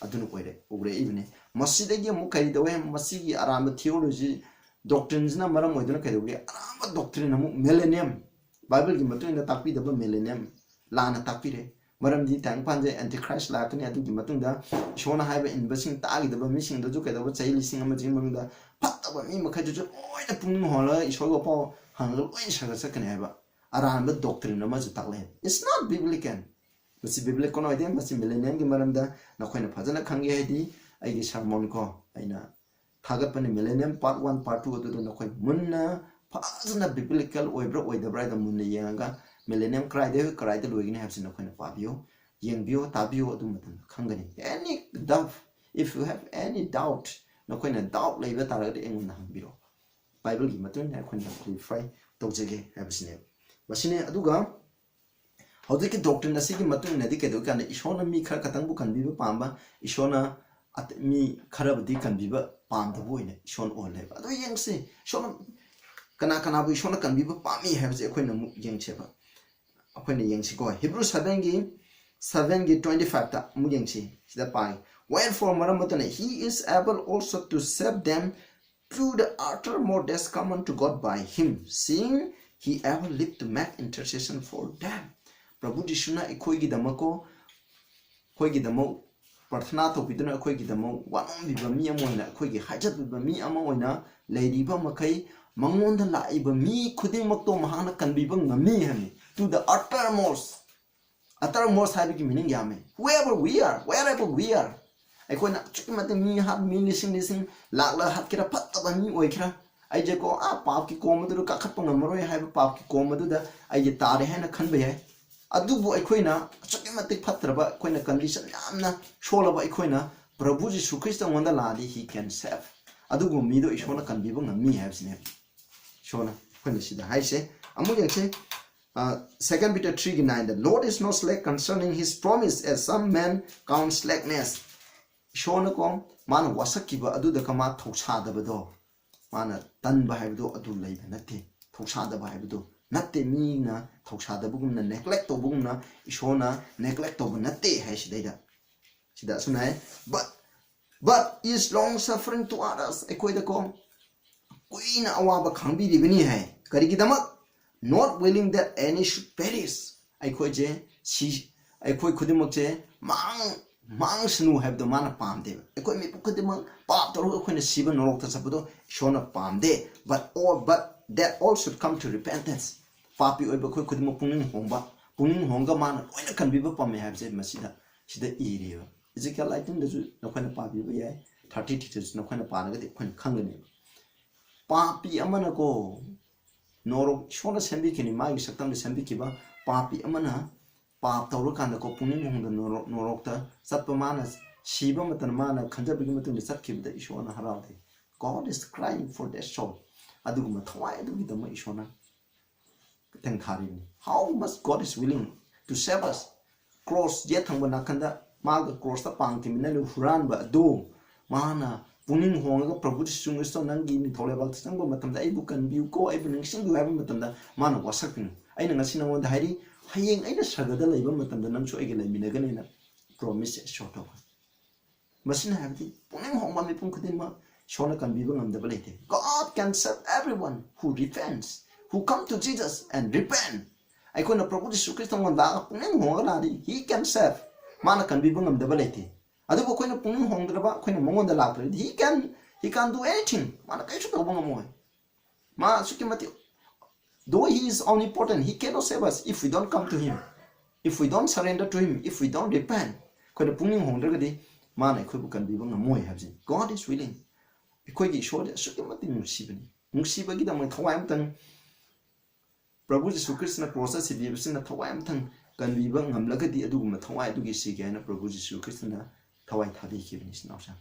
ꯑꯗꯨꯅ ꯑꯣꯏꯔꯦ, ꯎꯔꯛꯏꯕꯅꯦ꯫ ꯃꯁꯤꯗꯒꯤ ꯑꯃꯨꯛ ꯀꯔꯤ ꯇꯧꯋꯦ? ꯃꯁꯤꯒꯤ ꯑꯔꯥꯟꯕ ꯊꯤꯑꯣꯔꯤꯁꯤ ꯗꯣꯛꯇ꯭ꯔꯤꯟꯁꯤꯅ ꯃꯔꯝ ꯑꯣꯏꯗꯨꯅ ꯀꯩꯗꯧꯒꯦ? ꯑꯔꯥꯟꯕ ꯗꯣꯛꯇ꯭ꯔꯤꯟ ꯑꯃꯨꯛ, ꯃꯤꯂꯦꯅꯤꯌꯝ, ꯕꯥꯏꯕꯜꯒꯤ ꯃꯇꯨꯡ ꯏꯟꯅ ꯇꯥꯛꯄꯤꯗꯕ ꯃꯤꯂꯦꯅꯤꯌꯝ ꯂꯥꯟꯅ ꯇꯥꯛꯄꯤꯔꯦ꯫ ꯃꯔꯝꯗꯤ ꯇꯥꯏꯕꯪꯄꯥꯟꯁꯦ ꯑꯦꯟꯇꯤꯈ꯭ꯔꯥꯏꯁ ꯂꯥꯛꯀꯅꯤ, ꯑꯗꯨꯒꯤ ꯃꯇꯨꯡꯗ ꯏꯁꯣꯔꯅ ꯍꯥꯏꯕ ꯏꯟꯕꯁꯤꯡ, ꯇꯥꯈꯤꯗꯕ ꯃꯤꯁꯤꯡꯗꯨꯁꯨ ꯀꯩꯗꯧꯕ, ꯆꯍꯤ ꯂꯤꯁꯤꯡ ꯑꯃꯁꯤꯒꯤ ꯃꯅꯨꯡꯗ ꯐꯠꯇꯕ ꯃꯤ ꯃꯈꯩꯗꯨꯁꯨ ꯂꯣꯏꯅ ꯄꯨꯛꯅꯤꯡ ꯍꯣꯜꯂꯒ ꯏꯁꯣꯔꯒꯤ ꯋꯥꯄꯥꯎ ꯍꯪꯉꯒ ꯂꯣꯏꯅ ꯁꯥꯒꯠ ꯆꯠꯀꯅꯤ ꯍꯥꯏꯕ ꯑꯔꯥꯟꯕ ꯗꯣꯛꯇ꯭ꯔꯤꯟ ꯑꯃꯁꯨ ꯇꯥꯛꯂꯛꯑꯦ꯫ It's not biblical꯫ ꯃꯁꯤ ꯕꯤꯕ꯭ꯂꯤꯀꯦꯜ ꯑꯣꯏꯗꯦ꯫ ꯃꯁꯤ ꯃꯤꯂꯦꯅꯤꯌꯝꯒꯤ ꯃꯔꯝꯗ ꯅꯈꯣꯏꯅ ꯐꯖꯅ ꯈꯪꯒꯦ ꯍꯥꯏꯗꯤ ꯑꯩꯒꯤ ꯁꯔꯃꯣꯟ ꯀꯣ, ꯑꯩꯅ ꯊꯥꯒꯠꯄꯅꯤ, millennium part one, part two ꯑꯗꯨꯗ ꯅꯈꯣꯏ ꯃꯨꯟꯅ ꯐꯖꯅ ꯕꯤꯕ꯭ꯂꯤꯀꯦꯜ ꯑꯣꯏꯕ꯭ꯔꯥ ꯑꯣꯏꯗꯕ꯭ꯔꯥ ꯍꯥꯏꯗꯣ ꯃꯨꯟꯅ ꯌꯦꯡꯉꯒ ꯃꯤꯂꯦꯅꯤꯌꯝ ꯀꯗꯥꯏꯗꯒꯤ ꯀꯗꯥꯏꯗ ꯂꯣꯏꯒꯅꯤ ꯍꯥꯏꯕꯁꯤ ꯅꯈꯣꯏꯅ ꯄꯥꯕꯤꯌꯨ, ꯌꯦꯡꯕꯤꯌꯨ, ꯇꯥꯕꯤꯌꯨ, ꯑꯗꯨ ꯃꯇꯝꯗ ꯈꯪꯒꯅꯤ꯫ Any doubt, if you have any doubt, ꯅꯈꯣꯏꯅ ꯗꯥꯎꯠ ꯂꯩꯕ ꯇꯥꯔꯒꯗꯤ ꯑꯩꯉꯣꯟꯗ ꯍꯪꯕꯤꯔꯛꯑꯣ꯫ ꯕꯥꯏꯕꯜꯒꯤ ꯃꯇꯨꯡ ꯏꯟꯅ ꯑꯩꯈꯣꯏꯅ ꯀ꯭ꯂꯦꯔꯤꯐꯥꯏ ꯇꯧꯖꯒꯦ ꯍꯥꯏꯕꯁꯤꯅꯦꯕ꯫ ꯃꯁꯤꯅꯦ꯫ ꯑꯗꯨꯒ ꯍꯧꯖꯤꯛꯀꯤ ꯗꯣꯛꯇ꯭ꯔꯤꯟ ꯑꯁꯤꯒꯤ ꯃꯇꯨꯡ ꯏꯟꯅꯗꯤ ꯀꯩꯗꯧꯏ ꯀꯥꯟꯗ ꯏꯁꯣꯔꯅ ꯃꯤ ꯈꯔ ꯈꯛꯇꯪꯕꯨ ꯀꯟꯕꯤꯕ ꯄꯥꯝꯕ, ꯏꯁꯣꯔꯅ ꯑꯇ-, ꯃꯤ ꯈꯔꯕꯨꯗꯤ ꯀꯟꯕꯤꯕ ꯄꯥꯝꯗꯕ ꯑꯣꯏꯅ ꯏꯁꯣꯔꯅ ꯑꯣꯜꯂꯦꯕ꯫ ꯑꯗꯨ ꯌꯦꯡꯁꯤ, ꯏꯁꯣꯔꯅ ꯀꯅꯥ ꯀꯅꯥꯕꯨ ꯏꯁꯣꯔꯅ ꯀꯟꯕꯤꯕ ꯄꯥꯝꯃꯤ ꯍꯥꯏꯕꯁꯦ ꯑꯩꯈꯣꯏꯅ ꯑꯃꯨꯛ ꯌꯦꯡꯁꯦꯕ꯫ ꯑꯩꯈꯣꯏꯅ ꯌꯦꯡꯁꯤꯀꯣ, ꯍꯤꯕ꯭ꯔꯨ ꯁꯚꯦꯟꯒꯤ, ꯁꯚꯦꯟꯒꯤ ꯇ꯭ꯋꯦꯟꯇꯤ ꯐꯥꯏꯚꯇ ꯑꯃꯨꯛ ꯌꯦꯡꯁꯤ꯫ ꯁꯤꯗ ꯄꯥꯏ, "Wherefore," ꯃꯔꯝ ꯑꯗꯨꯅ, "he is able also to save them through the uttermost common to God by him, seeing he ever lived to make intercession for them." ꯄ꯭ꯔꯚꯨ ꯖꯤꯁꯨꯅ ꯑꯩꯈꯣꯏꯒꯤꯗꯃꯛꯀꯣ, ꯑꯩꯈꯣꯏꯒꯤꯗꯃꯛ ꯄ꯭ꯔꯊꯅꯥ ꯇꯧꯕꯤꯗꯨꯅ, ꯑꯩꯈꯣꯏꯒꯤꯗꯃꯛ ꯋꯥꯅꯣꯝꯕꯤꯕ ꯃꯤ ꯑꯃ ꯑꯣꯏꯅ, ꯑꯩꯈꯣꯏꯒꯤ ꯍꯥꯏꯖꯠꯄꯤꯕ ꯃꯤ ꯑꯃ ꯑꯣꯏꯅ ꯂꯩꯔꯤꯕ ꯃꯈꯩ, ꯃꯉꯣꯟꯗ ꯂꯥꯛꯏꯕ ꯃꯤ ꯈꯨꯗꯤꯡꯃꯛꯇꯣ ꯃꯍꯥꯛꯅ ꯀꯟꯕꯤꯕ ꯉꯝꯃꯤ ꯍꯥꯏꯕꯅꯤ꯫ To the uttermost꯫ Uttermost ꯍꯥꯏꯕꯒꯤ ꯃꯤꯅꯤꯡ ꯌꯥꯝꯃꯦ꯫ Whoever we are, wherever we are, ꯑꯩꯈꯣꯏꯅ ꯑꯁꯨꯛꯀꯤ ꯃꯇꯤꯛ ꯃꯤ ꯍꯥꯠ, ꯃꯤ ꯂꯤꯁꯤꯡ ꯂꯤꯁꯤꯡ ꯂꯥꯛꯂ ꯍꯥꯠꯀꯦꯔꯥ, ꯐꯠꯇꯕ ꯃꯤ ꯑꯣꯏꯒꯦꯔꯥ, ꯑꯩꯁꯦꯀꯣ, ꯑꯥ, ꯄꯥꯞꯀꯤ ꯀꯣꯝ ꯑꯗꯨꯗ ꯀꯥꯈꯠꯄ ꯉꯝꯃꯔꯣꯏ ꯍꯥꯏꯕ ꯄꯥꯞꯀꯤ ꯀꯣꯝ ꯑꯗꯨꯗ ꯑꯩꯁꯦ ꯇꯥꯔꯦ ꯍꯥꯏꯅ ꯈꯟꯕ ꯌꯥꯏ꯫ ꯑꯗꯨꯕꯨ ꯑꯩꯈꯣꯏꯅ ꯑꯁꯨꯛꯀꯤ ꯃꯇꯤꯛ ꯐꯠꯇ꯭ꯔꯕ, ꯑꯩꯈꯣꯏꯅ ꯀꯟꯗꯤꯁꯟ ꯌꯥꯝꯅ ꯁꯣꯜꯂꯕ, ꯑꯩꯈꯣꯏꯅ ꯄ꯭ꯔꯚꯨ ꯖꯤꯁꯨ ꯈ꯭ꯔꯤꯁꯇ ꯑꯩꯉꯣꯟꯗ ꯂꯥꯛꯑꯗꯤ he can save꯫ ꯑꯗꯨꯒꯨꯝꯕ ꯃꯤꯗꯣ ꯏꯁꯣꯔꯅ ꯀꯟꯕꯤꯕ ꯉꯝꯃꯤ ꯍꯥꯏꯕꯁꯤꯅꯦ꯫ ꯏꯁꯣꯔꯅ ꯑꯩꯈꯣꯏꯅ ꯁꯤꯗ ꯍꯥꯏꯁꯦ꯫ ꯑꯃꯨꯛ ꯌꯦꯡꯁꯦ꯫ ꯑ, Second Peter three ꯒꯤ nine the, "Lord is not slack concerning his promise, as some men count slackness." ꯏꯁꯣꯔꯅꯀꯣ, ꯃꯥꯅ ꯋꯥꯁꯛꯈꯤꯕ ꯑꯗꯨꯗꯒ ꯃꯥ ꯊꯧꯁꯥꯗꯕꯗꯣ, ꯃꯥꯅ ꯇꯟꯕ ꯍꯥꯏꯕꯗꯣ ꯑꯗꯨ ꯂꯩꯕ ꯅꯠꯇꯦ꯫ ꯊꯧꯁꯥꯗꯕ ꯍꯥꯏꯕꯗꯣ ꯅꯠꯇꯦ꯫ ꯃꯤꯅ ꯊꯧꯁꯥꯗꯕꯒꯨꯝꯅ, ꯅꯦꯒ꯭ꯂꯦꯛ ꯇꯧꯕꯒꯨꯝꯅ ꯏꯁꯣꯔꯅ ꯅꯦꯒ꯭ꯂꯦꯛ ꯇꯧꯕ ꯅꯠꯇꯦ ꯍꯥꯏꯁꯤꯗꯩꯗ꯫ ꯁꯤꯗ ꯑꯁꯨꯝꯅ ꯍꯥꯏ, "But, but is long suffering to others." ꯑꯩꯈꯣꯏꯗꯀꯣ, ꯀꯨꯏꯅ ꯑꯋꯥꯕ ꯈꯥꯡꯕꯤꯔꯤꯕꯅꯤ ꯍꯥꯏ꯫ ꯀꯔꯤꯒꯤꯗꯃꯛ? "Not willing that any should perish." ꯑꯩꯈꯣꯏꯁꯦ ꯁꯤ ꯑꯩꯈꯣꯏ ꯈꯨꯗꯤꯡꯃꯛꯁꯦ ꯃꯥꯡ ꯃꯥꯡꯁꯅꯨ ꯍꯥꯏꯕꯗꯣ ꯃꯥꯅ ꯄꯥꯝꯗꯦꯕ꯫ ꯑꯩꯈꯣꯏ ꯃꯤꯄꯨꯝ ꯈꯨꯗꯤꯡꯃꯛ ꯄꯥꯞ ꯇꯧꯔꯒ ꯑꯩꯈꯣꯏꯅ ꯁꯤꯕ ꯅꯣꯔꯣꯛꯇ ꯆꯠꯄꯗꯣ ꯏꯁꯣꯔꯅ ꯄꯥꯝꯗꯦ꯫ But all, but that all should come to repentance. ꯄꯥꯄꯤ ꯑꯣꯏꯕ ꯑꯩꯈꯣꯏ ꯈꯨꯗꯤꯡꯃꯛ ꯄꯨꯛꯅꯤꯡ ꯍꯣꯡꯕ, ꯄꯨꯛꯅꯤꯡ ꯍꯣꯡꯒ ꯃꯥꯅ ꯂꯣꯏꯅ ꯀꯟꯕꯤꯕ ꯄꯥꯝꯃꯦ ꯍꯥꯏꯕꯁꯦ ꯃꯁꯤꯗ ꯁꯤꯗ ꯏꯔꯤꯕ꯫ Ezekiel eighteen ꯗꯁꯨ ꯅꯈꯣꯏꯅ ꯄꯥꯕꯤꯕ ꯌꯥꯏ, thirty three ꯗꯁꯨ ꯅꯈꯣꯏꯅ ꯄꯥꯔꯒꯗꯤ ꯑꯩꯈꯣꯏꯅ ꯈꯪꯒꯅꯦꯕ꯫ ꯄꯥꯄꯤ ꯑꯃꯅꯀꯣ ꯅꯣꯔꯣꯛ ꯏꯁꯣꯔꯅ ꯁꯦꯝꯕꯤꯈꯤꯅꯤ, ꯃꯥꯒꯤ ꯁꯛꯇꯝꯗ ꯁꯦꯝꯕꯤꯈꯤꯕ ꯄꯥꯄꯤ ꯑꯃꯅ ꯄꯥꯞ ꯇꯧꯔꯀꯥꯟꯗꯀꯣ ꯄꯨꯛꯅꯤꯡ ꯍꯣꯡꯗ ꯅꯣꯔꯣꯛ ꯅꯣꯔꯣꯛꯇ ꯆꯠꯄ, ꯃꯥꯅ ꯁꯤꯕ ꯃꯇꯝꯗ ꯃꯥꯅ ꯈꯟꯖꯕꯒꯤ ꯃꯇꯨꯡꯗ ꯆꯠꯈꯤꯕꯗ ꯏꯁꯣꯔꯅ ꯍꯔꯥꯎꯗꯦ꯫ God is crying for that soul. ꯑꯗꯨꯒꯨꯝꯕ ꯊꯋꯥꯏ ꯑꯗꯨꯒꯤꯗꯃꯛ ꯏꯁꯣꯔꯅ ꯈꯤꯇꯪ ꯊꯥꯔꯤꯕꯅꯤ꯫ How much God is willing to save us? Cross ꯌꯦꯠ ꯊꯪꯕ ꯅꯥꯀꯟꯗ ꯃꯥꯒ cross ꯇ ꯄꯥꯡ ꯊꯤꯃꯤꯟꯅꯔꯤꯕ ꯍꯨꯔꯥꯟꯕ ꯑꯗꯨ ꯃꯥꯅ ꯄꯨꯛꯅꯤꯡ ꯍꯣꯡꯉꯒ, "ꯄ꯭ꯔꯚꯨ ꯖꯤꯁꯨ ꯈ꯭ꯔꯤꯁꯇꯣ, ꯅꯪꯒꯤ ꯅꯤꯡꯊꯧ ꯂꯩꯕꯥꯛꯇ ꯆꯪꯕ ꯃꯇꯝꯗ ꯑꯩꯕꯨ ꯀꯟꯕꯤꯌꯨꯀꯣ, ꯑꯩꯕꯨ ꯅꯤꯡꯁꯤꯡꯕꯤꯌꯨ" ꯍꯥꯏꯕ ꯃꯇꯝꯗ ꯃꯥꯅ ꯋꯥꯁꯛꯄꯤꯅꯤ꯫ ꯑꯩꯅ ꯉꯁꯤ ꯅꯉꯣꯟꯗ ꯍꯥꯏꯔꯤ, ꯍꯌꯦꯡ ꯑꯩꯅ ꯁꯔꯒꯗ ꯂꯩꯕ ꯃꯇꯝꯗ ꯅꯪꯁꯨ ꯑꯩꯒ ꯂꯩꯃꯤꯟꯅꯒꯅꯤꯅ promise assure ꯇꯧꯕ꯫ ꯃꯁꯤꯅ ꯍꯥꯏꯕꯗꯤ ꯄꯨꯛꯅꯤꯡ ꯍꯣꯡꯕ ꯃꯤꯄꯨꯝ ꯈꯨꯗꯤꯡꯃꯛ ꯏꯁꯣꯔꯅ ꯀꯟꯕꯤꯕ ꯉꯝꯗꯕ ꯂꯩꯇꯦ꯫ God can save everyone who repents, who come to Jesus and repent. ꯑꯩꯈꯣꯏꯅ ꯄ꯭ꯔꯚꯨ ꯖꯤꯁꯨ ꯈ꯭ꯔꯤꯁꯇ ꯃꯉꯣꯟꯗ ꯂꯥꯛꯑꯒ ꯄꯨꯛꯅꯤꯡ ꯍꯣꯡꯉꯒ ꯂꯥꯛꯑꯗꯤ, he can save. ꯃꯥꯅ ꯀꯟꯕꯤꯕ ꯉꯝꯗꯕ ꯂꯩꯇꯦ꯫ ꯑꯗꯨꯕꯨ ꯑꯩꯈꯣꯏꯅ ꯄꯨꯛꯅꯤꯡ ꯍꯣꯡꯗ꯭ꯔꯕ, ꯑꯩꯈꯣꯏꯅ ꯃꯉꯣꯟꯗ ꯂꯥꯛꯇ꯭ꯔꯗꯤ, he can, he can do anything. ꯃꯥꯅ ꯀꯔꯤꯁꯨ ꯇꯧꯕ ꯉꯝꯃꯣꯏ꯫ ꯃꯥ ꯑꯁꯨꯛꯀꯤ ꯃꯇꯤꯛ, though he is omnipotent, he cannot save us if we don't come to him, if we don't surrender to him, if we don't repent. ꯑꯩꯈꯣꯏꯅ ꯄꯨꯛꯅꯤꯡ ꯍꯣꯡꯗ꯭ꯔꯒꯗꯤ ꯃꯥꯅ ꯑꯩꯈꯣꯏꯕꯨ ꯀꯟꯕꯤꯕ ꯉꯝꯃꯣꯏ ꯍꯥꯏꯕꯁꯤꯅꯤ꯫ God is willing. ꯑꯩꯈꯣꯏꯒꯤ ꯏꯁꯣꯔꯗꯤ ꯑꯁꯨꯛꯀꯤ ꯃꯇꯤꯛ ꯅꯨꯡꯁꯤꯕꯅꯤ꯫ ꯅꯨꯡꯁꯤꯕꯒꯤꯗꯃꯛ ꯊꯋꯥꯏ ꯑꯃꯇꯪ ꯄ꯭ꯔꯚꯨ ꯖꯤꯁꯨ ꯈ꯭ꯔꯤꯁꯇꯅ ꯀ꯭ꯔꯣꯁꯇ ꯁꯤꯕꯤꯕꯁꯤꯅ ꯊꯋꯥꯏ ꯑꯃꯇꯪ ꯀꯟꯕꯤꯕ ꯉꯝꯂꯒꯗꯤ ꯑꯗꯨꯒꯨꯝꯕ ꯊꯋꯥꯏ ꯑꯗꯨꯒꯤ ꯁꯤꯒꯦ ꯍꯥꯏꯅ ꯄ꯭ꯔꯚꯨ ꯖꯤꯁꯨ ꯈ꯭ꯔꯤꯁꯇꯅ ꯊꯋꯥꯏ ꯊꯥꯕꯤꯈꯤꯕꯅꯤ, ꯏꯆꯤꯟ ꯏꯅꯥꯎꯁꯤꯡ꯫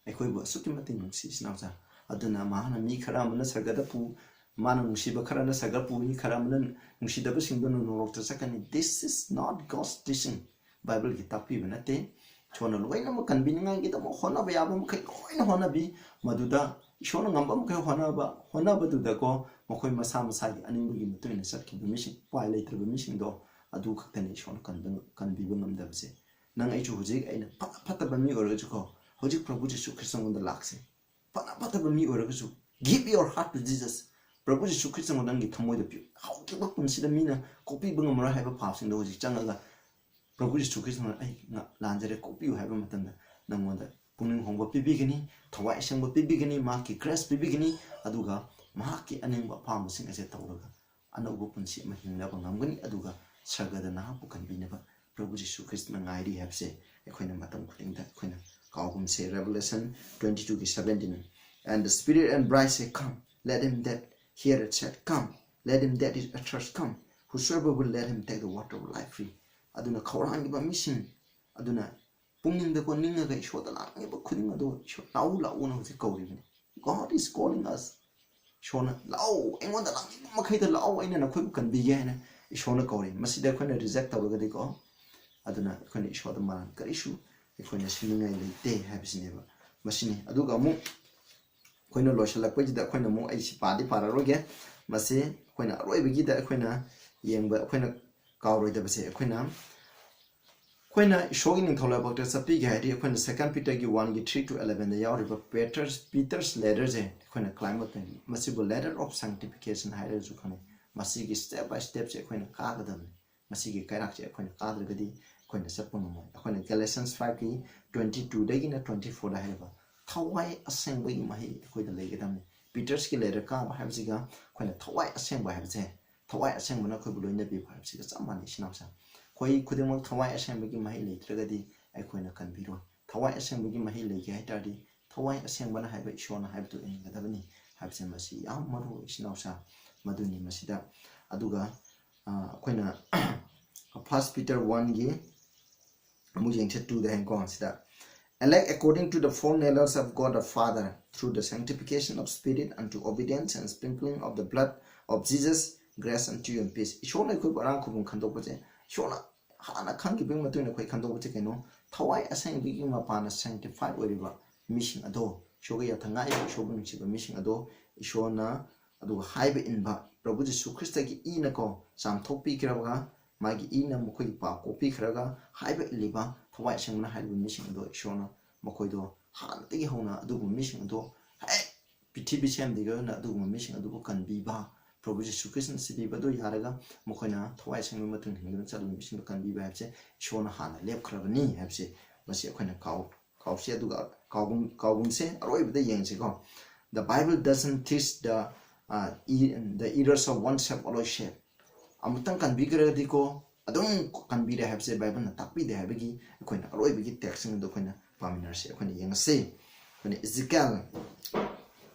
ꯑꯩꯈꯣꯏꯕꯨ ꯑꯁꯨꯛꯀꯤ ꯃꯇꯤꯛ ꯅꯨꯡꯁꯤ, ꯏꯆꯤꯟ ꯏꯅꯥꯎꯁꯦ꯫ ꯑꯗꯨꯅ ꯃꯥꯅ ꯃꯤ ꯈꯔ ꯑꯃꯅ ꯁꯔꯒꯗ ꯄꯨ, ꯃꯥꯅ ꯅꯨꯡꯁꯤꯕ ꯈꯔꯅ ꯁꯔꯒ ꯄꯨꯅꯤ, ꯈꯔ ꯑꯃꯅ ꯅꯨꯡꯁꯤꯗꯕꯁꯤꯡꯗꯨꯅ ꯅꯣꯔꯣꯛꯇ ꯆꯠꯀꯅꯤ꯫ This is not God's teaching. ꯕꯥꯏꯕꯜꯒꯤ ꯇꯥꯛꯄꯤꯕ ꯅꯠꯇꯦ꯫ ꯏꯁꯣꯔꯅ ꯂꯣꯏꯅꯃꯛ ꯀꯟꯕꯤꯅꯤꯡꯉꯥꯏꯒꯤꯗꯃꯛ ꯍꯣꯠꯅꯕ ꯌꯥꯕ ꯃꯈꯩ ꯂꯣꯏꯅ ꯍꯣꯠꯅꯕꯤ꯫ ꯃꯗꯨꯗ ꯏꯁꯣꯔꯅ ꯉꯝꯕ ꯃꯈꯩ ꯍꯣꯠꯅꯕ, ꯍꯣꯠꯅꯕꯗꯨꯗꯀꯣ ꯃꯈꯣꯏ ꯃꯁꯥ ꯃꯁꯥꯒꯤ ꯑꯅꯤꯡꯕꯒꯤ ꯃꯇꯨꯡ ꯏꯟꯅ ꯆꯠꯈꯤꯕ ꯃꯤꯁꯤꯡ, ꯎꯄꯥꯏ ꯂꯩꯇ꯭ꯔꯕ ꯃꯤꯁꯤꯡꯗꯣ ꯑꯗꯨ ꯈꯛꯇꯅꯤ ꯏꯁꯣꯔꯅ ꯀꯟꯕ, ꯀꯟꯕꯤꯕ ꯉꯝꯗꯕꯁꯦ꯫ ꯅꯪ ꯑꯩꯁꯨ ꯍꯧꯖꯤꯛ ꯑꯩꯅ ꯐ-, ꯐꯠꯇꯕ ꯃꯤ ꯑꯣꯏꯔꯒꯁꯨꯀꯣ, ꯍꯧꯖꯤꯛ ꯄ꯭ꯔꯚꯨ ꯖꯤꯁꯨ ꯈ꯭ꯔꯤꯁꯇꯉꯣꯟꯗ ꯂꯥꯛꯁꯦ꯫ ꯐꯅ ꯐꯠꯇꯕ ꯃꯤ ꯑꯣꯏꯔꯒꯁꯨ, give your heart to Jesus. ꯄ꯭ꯔꯚꯨ ꯖꯤꯁꯨ ꯈ꯭ꯔꯤꯁꯇꯉꯣꯟꯗ ꯅꯪꯒꯤ ꯊꯃꯣꯏꯗ ꯄꯤꯌꯨ꯫ ꯍꯧꯈꯤꯕ ꯄꯨꯟꯁꯤꯗ ꯃꯤꯅ ꯀꯣꯛꯄꯤꯕ ꯉꯝꯃꯔꯣꯏ ꯍꯥꯏꯕ ꯄꯥꯞꯁꯤꯡꯗꯣ ꯍꯧꯖꯤꯛ ꯆꯪꯉꯒ ꯄ꯭ꯔꯚꯨ ꯖꯤꯁꯨ ꯈ꯭ꯔꯤꯁꯇꯅ "ꯑꯩ ꯉ-, ꯂꯥꯟꯖꯔꯦ, ꯀꯣꯛꯄꯤꯌꯨ" ꯍꯥꯏꯕ ꯃꯇꯝꯗ ꯅꯪꯉꯣꯟꯗ ꯄꯨꯛꯅꯤꯡ ꯍꯣꯡꯕ ꯄꯤꯕꯤꯒꯅꯤ, ꯊꯋꯥꯏ ꯑꯁꯦꯡꯕ ꯄꯤꯕꯤꯒꯅꯤ, ꯃꯍꯥꯛꯀꯤ grace ꯄꯤꯕꯤꯒꯅꯤ, ꯑꯗꯨꯒ ꯃꯍꯥꯛꯀꯤ ꯑꯅꯤꯡꯕ ꯑꯄꯥꯝꯕꯁꯤꯡ ꯑꯁꯦ ꯇꯧꯔꯒ ꯑꯅꯧꯕ ꯄꯨꯟꯁꯤ ꯑꯃ ꯍꯤꯡꯅꯕ ꯉꯝꯒꯅꯤ, ꯑꯗꯨꯒ ꯁꯔꯒꯗ ꯅꯍꯥꯛꯄꯨ ꯀꯟꯕꯤꯅꯕ ꯄ꯭ꯔꯚꯨ ꯖꯤꯁꯨ ꯈ꯭ꯔꯤꯁꯇꯅ ꯉꯥꯏꯔꯤ ꯍꯥꯏꯕꯁꯦ ꯑꯩꯈꯣꯏꯅ ꯃꯇꯝ ꯈꯨꯗꯤꯡꯗ ꯑꯩꯈꯣꯏꯅ ꯀꯥꯎꯒꯨꯝꯁꯦ꯫ Revelation twenty two ꯒꯤ seventeen, "And the Spirit and bride say, 'Come.' Let him that heareth said, 'Come.' Let him that is athirst come. Whosoever will, let him take the water of life free." ꯑꯗꯨꯅ ꯈꯧꯔꯥꯡꯂꯤꯕ ꯃꯤꯁꯤꯡ, ꯑꯗꯨꯅ ꯄꯨꯛꯅꯤꯡꯗꯀꯣ ꯅꯤꯡꯉꯒ ꯏꯁꯣꯔꯗ ꯂꯥꯛꯅꯤꯡꯉꯤꯕ ꯈꯨꯗꯤꯡ ꯑꯗꯨ ꯏꯁꯣꯔ ꯂꯥꯛꯎ ꯂꯥꯛꯎꯅ ꯍꯧꯖꯤꯛ ꯀꯧꯔꯤꯕꯅꯤ꯫ God is calling us. ꯏꯁꯣꯔꯅ "ꯂꯥꯛꯑꯣ, ꯑꯩꯉꯣꯟꯗ ꯂꯥꯛꯅꯤꯡꯕ ꯃꯈꯩꯗ ꯂꯥꯛꯑꯣ, ꯑꯩꯅ ꯅꯈꯣꯏꯕꯨ ꯀꯟꯕꯤꯒꯦ" ꯍꯥꯏꯅ ꯏꯁꯣꯔꯅ ꯀꯧꯔꯤ꯫ ꯃꯁꯤꯗ ꯑꯩꯈꯣꯏꯅ reject ꯇꯧꯔꯒꯗꯤꯀꯣ, ꯑꯗꯨꯅ ꯑꯩꯈꯣꯏꯅ ꯏꯁꯣꯔꯗ ꯃꯔꯥꯟ ꯀꯔꯤꯁꯨ ꯑꯩꯈꯣꯏꯅ ꯁꯤꯟꯅꯤꯡꯉꯥꯏ ꯂꯩꯇꯦ ꯍꯥꯏꯕꯁꯤꯅꯦꯕ꯫ ꯃꯁꯤꯅꯤ꯫ ꯑꯗꯨꯒ ꯑꯃꯨꯛ ꯑꯩꯈꯣꯏꯅ ꯂꯣꯏꯁꯤꯜꯂꯛꯄꯩꯁꯤꯗ ꯑꯩꯈꯣꯏꯅ ꯑꯃꯨꯛ, ꯑꯩ ꯁꯤ ꯄꯥꯗꯤ ꯄꯥꯔꯔꯣꯏꯒꯦ, ꯃꯁꯤ ꯑꯩꯈꯣꯏꯅ ꯑꯔꯣꯏꯕꯒꯤꯗ ꯑꯩꯈꯣꯏꯅ ꯌꯦꯡꯕ, ꯑꯩꯈꯣꯏꯅ ꯀꯥꯎꯔꯣꯏꯗꯕꯁꯦ, ꯑꯩꯈꯣꯏꯅ ꯑꯩꯈꯣꯏꯅ ꯏꯁꯣꯔꯒꯤ ꯅꯤꯡꯊꯧ ꯂꯩꯕꯥꯛꯇ ꯆꯠꯄꯤꯒꯦ ꯍꯥꯏꯔꯗꯤ, ꯑꯩꯈꯣꯏꯅ Second Peter ꯒꯤ one ꯒꯤ three to eleven ꯗ ꯌꯥꯎꯔꯤꯕ Peter's, Peter's letter ꯁꯦ ꯑꯩꯈꯣꯏꯅ climb up ꯇꯧꯅꯤ꯫ ꯃꯁꯤꯕꯨ letter of sanctification ꯍꯥꯏꯔꯒꯁꯨ ꯈꯪꯅꯩ꯫ ꯃꯁꯤꯒꯤ step by step ꯁꯦ ꯑꯩꯈꯣꯏꯅ ꯀꯥꯒꯗꯕꯅꯤ꯫ ꯃꯁꯤꯒꯤ ꯀꯩꯔꯥꯛꯁꯦ ꯑꯩꯈꯣꯏꯅ ꯀꯥꯗ꯭ꯔꯒꯗꯤ ꯑꯩꯈꯣꯏꯅ ꯆꯠꯄ ꯉꯝꯃꯣꯏ꯫ ꯑꯩꯈꯣꯏꯅ Galatians five ꯀꯤ twenty two ꯗꯒꯤꯅ twenty four ꯗ ꯍꯥꯏꯔꯤꯕ ꯊꯋꯥꯏ ꯑꯁꯦꯡꯕꯒꯤ ꯃꯍꯩ ꯑꯩꯈꯣꯏꯗ ꯂꯩꯒꯗꯕꯅꯤ꯫ Peter's ꯀꯤ letter ꯀꯥꯕ ꯍꯥꯏꯕꯁꯤꯒ ꯑꯩꯈꯣꯏꯅ ꯊꯋꯥꯏ ꯑꯁꯦꯡꯕ ꯍꯥꯏꯕꯁꯦ, ꯊꯋꯥꯏ ꯑꯁꯦꯡꯕꯅ ꯑꯩꯈꯣꯏꯕꯨ ꯂꯣꯏꯅꯕꯤꯕ ꯍꯥꯏꯕꯁꯤꯒ ꯆꯞ ꯃꯥꯟꯅꯩ, ꯏꯆꯤꯟ ꯏꯅꯥꯎꯁꯦ꯫ ꯑꯩꯈꯣꯏ ꯈꯨꯗꯤꯡꯃꯛ ꯊꯋꯥꯏ ꯑꯁꯦꯡꯕꯒꯤ ꯃꯍꯩ ꯂꯩꯇ꯭ꯔꯒꯗꯤ ꯑꯩꯈꯣꯏꯅ ꯀꯟꯕꯤꯔꯣꯏ꯫ ꯊꯋꯥꯏ ꯑꯁꯦꯡꯕꯒꯤ ꯃꯍꯩ ꯂꯩꯒꯦ ꯍꯥꯏ ꯇꯥꯔꯗꯤ ꯊꯋꯥꯏ ꯑꯁꯦꯡꯕꯅ ꯍꯥꯏꯕ ꯏꯁꯣꯔꯅ ꯍꯥꯏꯕꯗꯨ ꯏꯟꯒꯗꯕꯅꯤ ꯍꯥꯏꯕꯁꯦ ꯃꯁꯤ ꯌꯥꯝ ꯃꯔꯨ ꯑꯣꯏ, ꯏꯆꯤꯟ ꯏꯅꯥꯎꯁꯦ꯫ ꯃꯗꯨꯅꯤ ꯃꯁꯤꯗ꯫ ꯑꯗꯨꯒ, ꯑ, ꯑꯩꯈꯣꯏꯅ First Peter one ꯒꯤ ꯑꯃꯨꯛ ꯌꯦꯡꯁꯦ, two ꯗ ꯍꯦꯟꯀꯣ ꯁꯤꯗ, "Elect according to the foreknowledge of God the Father, through the sanctification of spirit unto obedience and sprinkling of the blood of Jesus, grace unto you and peace." ꯏꯁꯣꯔꯅ ꯑꯩꯈꯣꯏꯕꯨ ꯑꯔꯥꯡ ꯈꯨꯕꯝ ꯈꯟꯗꯣꯛꯄꯁꯦ, ꯏꯁꯣꯔꯅ ꯍꯥꯟꯅ ꯈꯟꯈꯤꯕꯒꯤ ꯃꯇꯨꯡ ꯏꯟꯅ ꯑꯩꯈꯣꯏ ꯈꯟꯗꯣꯛꯄꯁꯦ ꯀꯩꯅꯣ? ꯊꯋꯥꯏ ꯑꯁꯦꯡꯕꯒꯤ ꯃꯄꯥꯟꯅ sanctified ꯑꯣꯏꯔꯤꯕ ꯃꯤꯁꯤꯡ ꯑꯗꯣ, ꯏꯁꯣꯔꯒ ꯌꯥꯊꯪ ꯉꯥꯏꯕ, ꯏꯁꯣꯔꯕꯨ ꯅꯨꯡꯁꯤꯕ ꯃꯤꯁꯤꯡ ꯑꯗꯣ, ꯏꯁꯣꯔꯅ ꯑꯗꯨꯒ ꯍꯥꯏꯕ ꯏꯟꯕ, ꯄ꯭ꯔꯚꯨ ꯖꯤꯁꯨ ꯈ꯭ꯔꯤꯁꯇꯒꯤ ꯏꯅꯀꯣ ꯆꯥꯝꯊꯣꯛꯄꯤꯈ꯭ꯔꯕꯒ, ꯃꯥꯒꯤ ꯏꯅ ꯃꯈꯣꯏꯒꯤ ꯄꯥꯞ ꯀꯣꯛꯄꯤꯈ꯭ꯔꯒ, ꯍꯥꯏꯕ ꯏꯜꯂꯤꯕ, ꯊꯋꯥꯏ ꯁꯦꯡꯅ ꯍꯥꯏꯔꯤꯕ ꯃꯤꯁꯤꯡ ꯑꯗꯣ ꯏꯁꯣꯔꯅ ꯃꯈꯣꯏꯗꯣ ꯍꯥꯟꯅꯗꯒꯤ ꯍꯧꯅ ꯑꯗꯨꯒꯨꯝꯕ ꯃꯤꯁꯤꯡ ꯑꯗꯣ ꯄ꯭ꯔꯤꯊꯤꯕꯤ ꯁꯦꯝꯗ꯭ꯔꯤꯉꯩꯗ ꯑꯗꯨꯒꯨꯝꯕ ꯃꯤꯁꯤꯡ ꯑꯗꯨꯕꯨ ꯀꯟꯕꯤꯕ, ꯄ꯭ꯔꯚꯨ ꯖꯤꯁꯨ ꯈ꯭ꯔꯤꯁꯇꯅ ꯁꯤꯕꯤꯕ ꯑꯗꯨ ꯌꯥꯔꯒ ꯃꯈꯣꯏꯅ ꯊꯋꯥꯏ ꯑꯁꯦꯡꯕ ꯃꯇꯨꯡ ꯏꯟꯗꯨꯅ ꯆꯠꯂꯤꯕ ꯃꯤꯁꯤꯡꯗꯨ ꯀꯟꯕꯤꯕ ꯍꯥꯏꯕꯁꯦ ꯏꯁꯣꯔꯅ ꯍꯥꯟꯅ ꯂꯦꯞꯈ꯭ꯔꯕꯅꯤ ꯍꯥꯏꯕꯁꯦ ꯃꯁꯤ ꯑꯩꯈꯣꯏꯅ ꯀꯥꯎ ꯀꯥꯎꯁꯤ꯫ ꯑꯗꯨꯒ ꯀꯥꯎꯒꯨꯝ ꯀꯥꯎꯒꯨꯝꯁꯦ꯫ ꯑꯔꯣꯏꯕꯗ ꯌꯦꯡꯁꯤꯀꯣ꯫ The Bible doesn't teach the, uh, e- the errors of one step always shape. ꯑꯃꯨꯛꯇꯪ ꯀꯟꯕꯤꯈ꯭ꯔꯒꯗꯤꯀꯣ ꯑꯗꯨꯝ ꯀꯟꯕꯤꯔꯦ ꯍꯥꯏꯕꯁꯦ ꯕꯥꯏꯕꯜꯅ ꯇꯥꯛꯄꯤꯗꯦ ꯍꯥꯏꯕꯒꯤ ꯑꯩꯈꯣꯏꯅ ꯑꯔꯣꯏꯕꯒꯤ ꯇꯦꯛꯁꯁꯤꯡ ꯑꯗꯨ ꯑꯩꯈꯣꯏꯅ ꯄꯥꯃꯤꯟꯅꯔꯁꯤ꯫ ꯑꯩꯈꯣꯏꯅ ꯌꯦꯡꯉꯁꯤ꯫ ꯑꯩꯈꯣꯏꯅ ꯏꯖꯤꯀꯦꯜ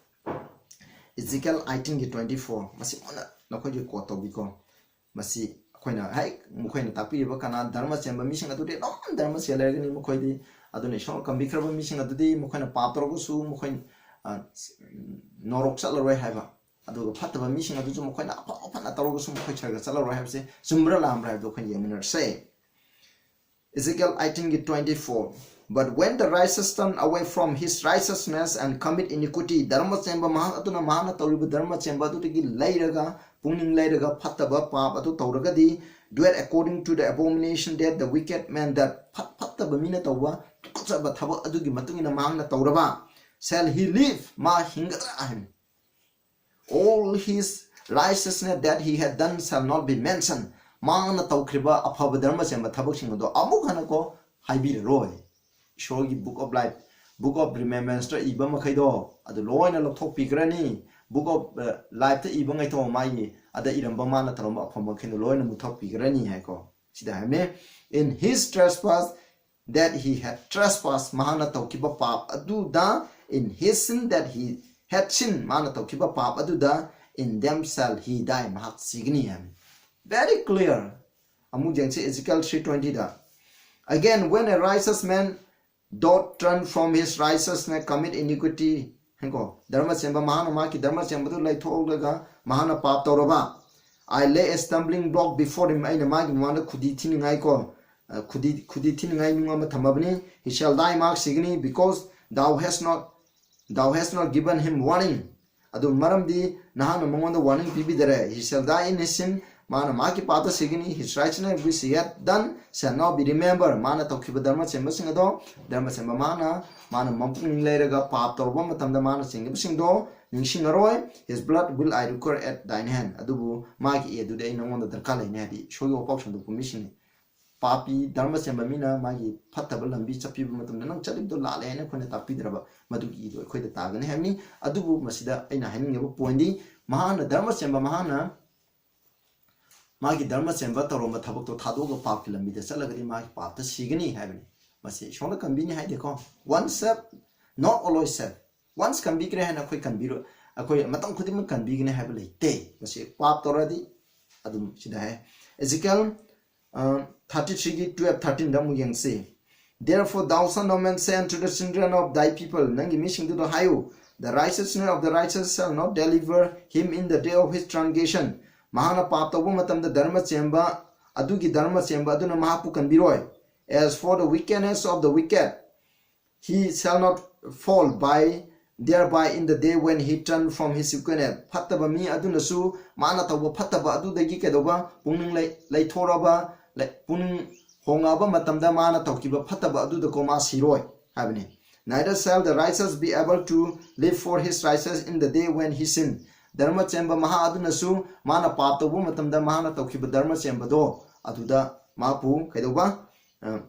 ꯏꯖꯤꯀꯦꯜ ꯑꯥꯏꯇꯤꯟꯒꯤ ꯇ꯭ꯋꯦꯟꯇꯤ ꯐꯣꯔ, ꯃꯁꯤ ꯃꯨꯟꯅ ꯅꯈꯣꯏꯒꯤ ꯀꯣꯠ ꯇꯧꯕꯤꯀꯣ꯫ ꯃꯁꯤ ꯑꯩꯈꯣꯏꯅ ꯍꯦꯛ ꯃꯈꯣꯏꯅ ꯇꯥꯛꯄꯤꯔꯤꯕ ꯀꯅꯥ ꯙꯔꯃ ꯆꯦꯟꯕ ꯃꯤꯁꯤꯡ ꯑꯗꯨꯗꯤ ꯑꯗꯨꯝ ꯙꯔꯃ ꯆꯦꯜ ꯂꯩꯔꯒꯅꯤ ꯃꯈꯣꯏꯗꯤ꯫ ꯑꯗꯨꯅ ꯏꯁꯣꯔꯅ ꯀꯟꯕꯤꯈ꯭ꯔꯕ ꯃꯤꯁꯤꯡ ꯑꯗꯨꯗꯤ ꯃꯈꯣꯏꯅ ꯄꯥꯞ ꯇꯧꯔꯒꯁꯨ ꯃꯈꯣꯏ, ꯑ, ꯅꯣꯔꯣꯛ ꯆꯠꯂꯔꯣꯏ ꯍꯥꯏꯕ꯫ ꯑꯗꯨꯒ ꯐꯠꯇꯕ ꯃꯤꯁꯤꯡ ꯑꯗꯨꯁꯨ ꯃꯈꯣꯏꯅ ꯑꯐ ꯑꯐꯅ ꯇꯧꯔꯒꯁꯨ ꯃꯈꯣꯏ ꯁꯔꯒ ꯆꯠꯂꯔꯣꯏ ꯍꯥꯏꯕꯁꯦ ꯆꯨꯝꯕ꯭ꯔꯥ ꯂꯥꯟꯕ꯭ꯔꯥ ꯍꯥꯏꯕꯗꯣ ꯑꯩꯈꯣꯏꯅ ꯌꯦꯡꯃꯤꯟꯅꯔꯁꯦ꯫ Ezekiel eighteen ꯒꯤ twenty four. But when the righteous turn away from his righteousness and commit iniquity, ꯙꯔꯃ ꯆꯦꯟꯕ ꯃꯍꯥꯛ ꯑꯗꯨꯅ ꯃꯍꯥꯛꯅ ꯇꯧꯔꯤꯕ ꯙꯔꯃ ꯆꯦꯟꯕ ꯑꯗꯨꯗꯒꯤ ꯂꯩꯔꯒ, ꯄꯨꯛꯅꯤꯡ ꯂꯩꯔꯒ ꯐꯠꯇꯕ ꯄꯥꯞ ꯑꯗꯨ ꯇꯧꯔꯒꯗꯤ, do it according to the abomination that the wicked man, that ꯐꯠ ꯐꯠꯇꯕ ꯃꯤꯅ ꯇꯧꯕ ꯇꯨꯀꯠꯆꯕ ꯊꯕꯛ ꯑꯗꯨꯒꯤ ꯃꯇꯨꯡ ꯏꯟꯅ ꯃꯍꯥꯛꯅ ꯇꯧꯔꯕ, shall he live? ꯃꯥ ꯍꯤꯡꯒꯗ꯭ꯔꯥ ꯍꯥꯏꯕꯅꯤ꯫ All his righteousness that he had done shall not be mentioned. ꯃꯥꯅ ꯇꯧꯈ꯭ꯔꯤꯕ ꯑꯐꯕ ꯙꯔꯃ ꯆꯦꯟꯕ ꯊꯕꯛꯁꯤꯡ ꯑꯗꯣ ꯑꯃꯨꯛ ꯍꯟꯅꯀꯣ ꯍꯥꯏꯕꯤꯔꯔꯣꯏ꯫ ꯏꯁꯣꯔꯒꯤ book of life, book of remembrance ꯇ ꯏꯕ ꯃꯈꯩꯗꯣ ꯑꯗꯨ ꯂꯣꯏꯅ ꯂꯧꯊꯣꯛꯄꯤꯈ꯭ꯔꯅꯤ꯫ Book of, ꯑ, life ꯇ ꯏꯕ ꯉꯩꯗꯣ ꯃꯥꯒꯤ ꯑꯗ ꯏꯔꯝꯕ ꯃꯥꯅ ꯇꯧꯔꯝꯕ ꯑꯐꯕ ꯃꯈꯩꯗꯣ ꯂꯣꯏꯅ ꯃꯨꯠꯊꯣꯛꯄꯤꯈ꯭ꯔꯅꯤ ꯍꯥꯏꯀꯣ꯫ ꯁꯤꯗ ꯍꯥꯏꯕꯅꯦ, "In his trespass that he had trespassed," ꯃꯍꯥꯛꯅ ꯇꯧꯈꯤꯕ ꯄꯥꯞ ꯑꯗꯨꯗ, "in his sin that he had sinned," ꯃꯥꯅ ꯇꯧꯈꯤꯕ ꯄꯥꯞ ꯑꯗꯨꯗ, "in them shall he die," ꯃꯍꯥꯛ ꯁꯤꯒꯅꯤ ꯍꯥꯏꯕꯅꯤ꯫ Very clear. ꯑꯃꯨꯛ ꯌꯦꯡꯁꯤ Ezekiel three twenty the, "Again, when a righteous man doth turn from his righteousness, commit iniquity," ꯍꯥꯏꯀꯣ, ꯙꯔꯃ ꯆꯦꯟꯕ ꯃꯍꯥꯛꯅ ꯃꯍꯥꯛꯀꯤ ꯙꯔꯃ ꯆꯦꯟꯕꯗꯨ ꯂꯩꯊꯣꯛꯂꯒ ꯃꯍꯥꯛꯅ ꯄꯥꯞ ꯇꯧꯔꯕ, "I lay a stumbling block before him," ꯑꯩꯅ ꯃꯥꯒꯤ ꯃꯃꯥꯡꯗ ꯈꯨꯗꯤ ꯊꯤꯅꯤꯡꯉꯥꯏꯀꯣ, ꯑ, ꯈꯨꯗꯤ ꯈꯨꯗꯤ ꯊꯤꯅꯤꯡꯉꯥꯏ ꯅꯨꯡ ꯑꯃ ꯊꯝꯃꯕꯅꯤ꯫ "He shall die," ꯃꯍꯥꯛ ꯁꯤꯒꯅꯤ, "because thou hast not, thou hast not given him warning." ꯑꯗꯨ ꯃꯔꯝꯗꯤ ꯅꯍꯥꯛꯅ ꯃꯉꯣꯟꯗ warning ꯄꯤꯕꯤꯗꯔꯦ꯫ "He shall die in his sin, ꯃꯥꯅ ꯃꯥꯒꯤ ꯄꯥꯞꯇ ꯁꯤꯒꯅꯤ, his righteousness which he had done shall not be remembered. ꯃꯥꯅ ꯇꯧꯈꯤꯕ ꯙꯔꯃ ꯆꯦꯟꯕꯁꯤꯡ ꯑꯗꯣ, ꯙꯔꯃ ꯆꯦꯟꯕ ꯃꯥꯅ, ꯃꯥꯅ ꯃꯄꯨꯛꯅꯤꯡ ꯂꯩꯔꯒ ꯄꯥꯞ ꯇꯧꯔꯨꯕ ꯃꯇꯝꯗ ꯃꯥꯅ ꯆꯦꯟꯈꯤꯕꯁꯤꯡꯗꯣ ꯅꯤꯡꯁꯤꯡꯉꯔꯣꯏ꯫ His blood will I require at thine hand. ꯑꯗꯨꯕꯨ ꯃꯥꯒꯤ ꯏ ꯑꯗꯨꯗꯤ ꯑꯩ ꯅꯉꯣꯟꯗ ꯗꯔꯀꯥꯔ ꯂꯩꯅꯤ, ꯍꯥꯏꯗꯤ ꯏꯁꯣꯔꯒꯤ ꯋꯥꯐꯥꯎ ꯁꯟꯗꯣꯛꯄ ꯃꯤꯁꯤꯡꯅꯤ꯫ ꯄꯥꯄꯤ ꯙꯔꯃ ꯆꯦꯟꯕ ꯃꯤꯅ ꯃꯥꯒꯤ ꯐꯠꯇꯕ ꯂꯝꯕꯤ ꯆꯠꯄꯤꯕ ꯃꯇꯝꯗ ꯅꯪ ꯆꯠꯂꯤꯕꯗꯣ ꯂꯥꯜꯂꯦ ꯍꯥꯏꯅ ꯑꯩꯈꯣꯏꯅ ꯇꯥꯛꯄꯤꯗ꯭ꯔꯕ ꯃꯗꯨꯒꯤ ꯏꯗꯣ ꯑꯩꯈꯣꯏꯗ ꯇꯥꯒꯅꯤ ꯍꯥꯏꯕꯅꯤ꯫ ꯑꯗꯨꯕꯨ ꯃꯁꯤꯗ ꯑꯩꯅ ꯍꯥꯏꯅꯤꯡꯉꯤꯕ pointꯗꯤ ꯃꯍꯥꯛꯅ ꯙꯔꯃ ꯆꯦꯟꯕ ꯃꯍꯥꯛꯅ ꯃꯥꯒꯤ ꯙꯔꯃ ꯆꯦꯟꯕ ꯇꯧꯔꯝꯕ ꯊꯕꯛꯇꯣ ꯊꯥꯗꯣꯛꯑꯒ ꯄꯥꯞꯀꯤ ꯂꯝꯕꯤꯗ ꯆꯠꯂꯒꯗꯤ ꯃꯥꯒꯤ ꯄꯥꯞꯇ ꯁꯤꯒꯅꯤ ꯍꯥꯏꯕꯅꯤ꯫ ꯃꯁꯤ ꯏꯁꯣꯔꯅ ꯀꯟꯕꯤꯅꯤ ꯍꯥꯏꯗꯦꯀꯣ꯫ Once saved, not always saved. Once ꯀꯟꯕꯤꯈ꯭ꯔꯦ ꯍꯥꯏꯅ ꯑꯩꯈꯣꯏ ꯀꯟꯕꯤꯔꯣ, ꯑꯩꯈꯣꯏ ꯃꯇꯝ ꯈꯨꯗꯤꯡꯃꯛ ꯀꯟꯕꯤꯒꯅꯤ ꯍꯥꯏꯕ ꯂꯩꯇꯦ꯫ ꯃꯁꯤ ꯄꯥꯞ ꯇꯧꯔꯗꯤ ꯑꯗꯨꯝ ꯁꯤꯗ ꯍꯥꯏ꯫ Ezekiel thirty threeꯒꯤ twelve thirteenꯗ ꯑꯃꯨꯛ ꯌꯦꯡꯁꯤ꯫ Therefore thou son of man, say unto the children of thy people, ꯅꯪꯒꯤ ꯃꯤꯁꯤꯡꯗꯨꯗ ꯍꯥꯏꯌꯨ, the righteousness of the righteous shall not deliver him in the day of his transgression. ꯃꯍꯥꯛꯅ ꯄꯥꯞ ꯇꯧꯕ ꯃꯇꯝꯗ ꯙꯔꯃ ꯆꯦꯟꯕ ꯑꯗꯨꯒꯤ ꯙꯔꯃ ꯆꯦꯟꯕ ꯑꯗꯨꯅ ꯃꯍꯥꯛꯄꯨ ꯀꯟꯕꯤꯔꯣꯏ꯫ As for the wickedness of the wicked, he shall not fall by thereby in the day when he turn from his wickedness. ꯐꯠꯇꯕ ꯃꯤ ꯑꯗꯨꯅꯁꯨ ꯃꯥꯅ ꯇꯧꯕ ꯐꯠꯇꯕ ꯑꯗꯨꯗꯒꯤ ꯀꯩꯗꯧꯕ ꯄꯨꯛꯅꯤꯡ ꯂꯩ-, ꯂꯩꯊꯣꯔꯛꯑꯕ, ꯂꯩ-, ꯄꯨꯛꯅꯤꯡ ꯍꯣꯡꯉꯛꯑꯕ ꯃꯇꯝꯗ ꯃꯥꯅ ꯇꯧꯈꯤꯕ ꯐꯠꯇꯕ ꯑꯗꯨꯗꯀꯣ ꯃꯥ ꯁꯤꯔꯣꯏ ꯍꯥꯏꯕꯅꯤ꯫ Neither shall the righteous be able to live for his righteousness in the day when he sin. ꯙꯔꯃ ꯆꯦꯟꯕ ꯃꯍꯥꯛ ꯑꯗꯨꯅꯁꯨ ꯃꯥꯅ ꯄꯥꯞ ꯇꯧꯕ ꯃꯇꯝꯗ ꯃꯍꯥꯛꯅ ꯇꯧꯈꯤꯕ ꯙꯔꯃ ꯆꯦꯟꯕꯗꯣ ꯑꯗꯨꯗ ꯃꯍꯥꯛꯄꯨ ꯀꯩꯗꯧꯕ, ꯑ,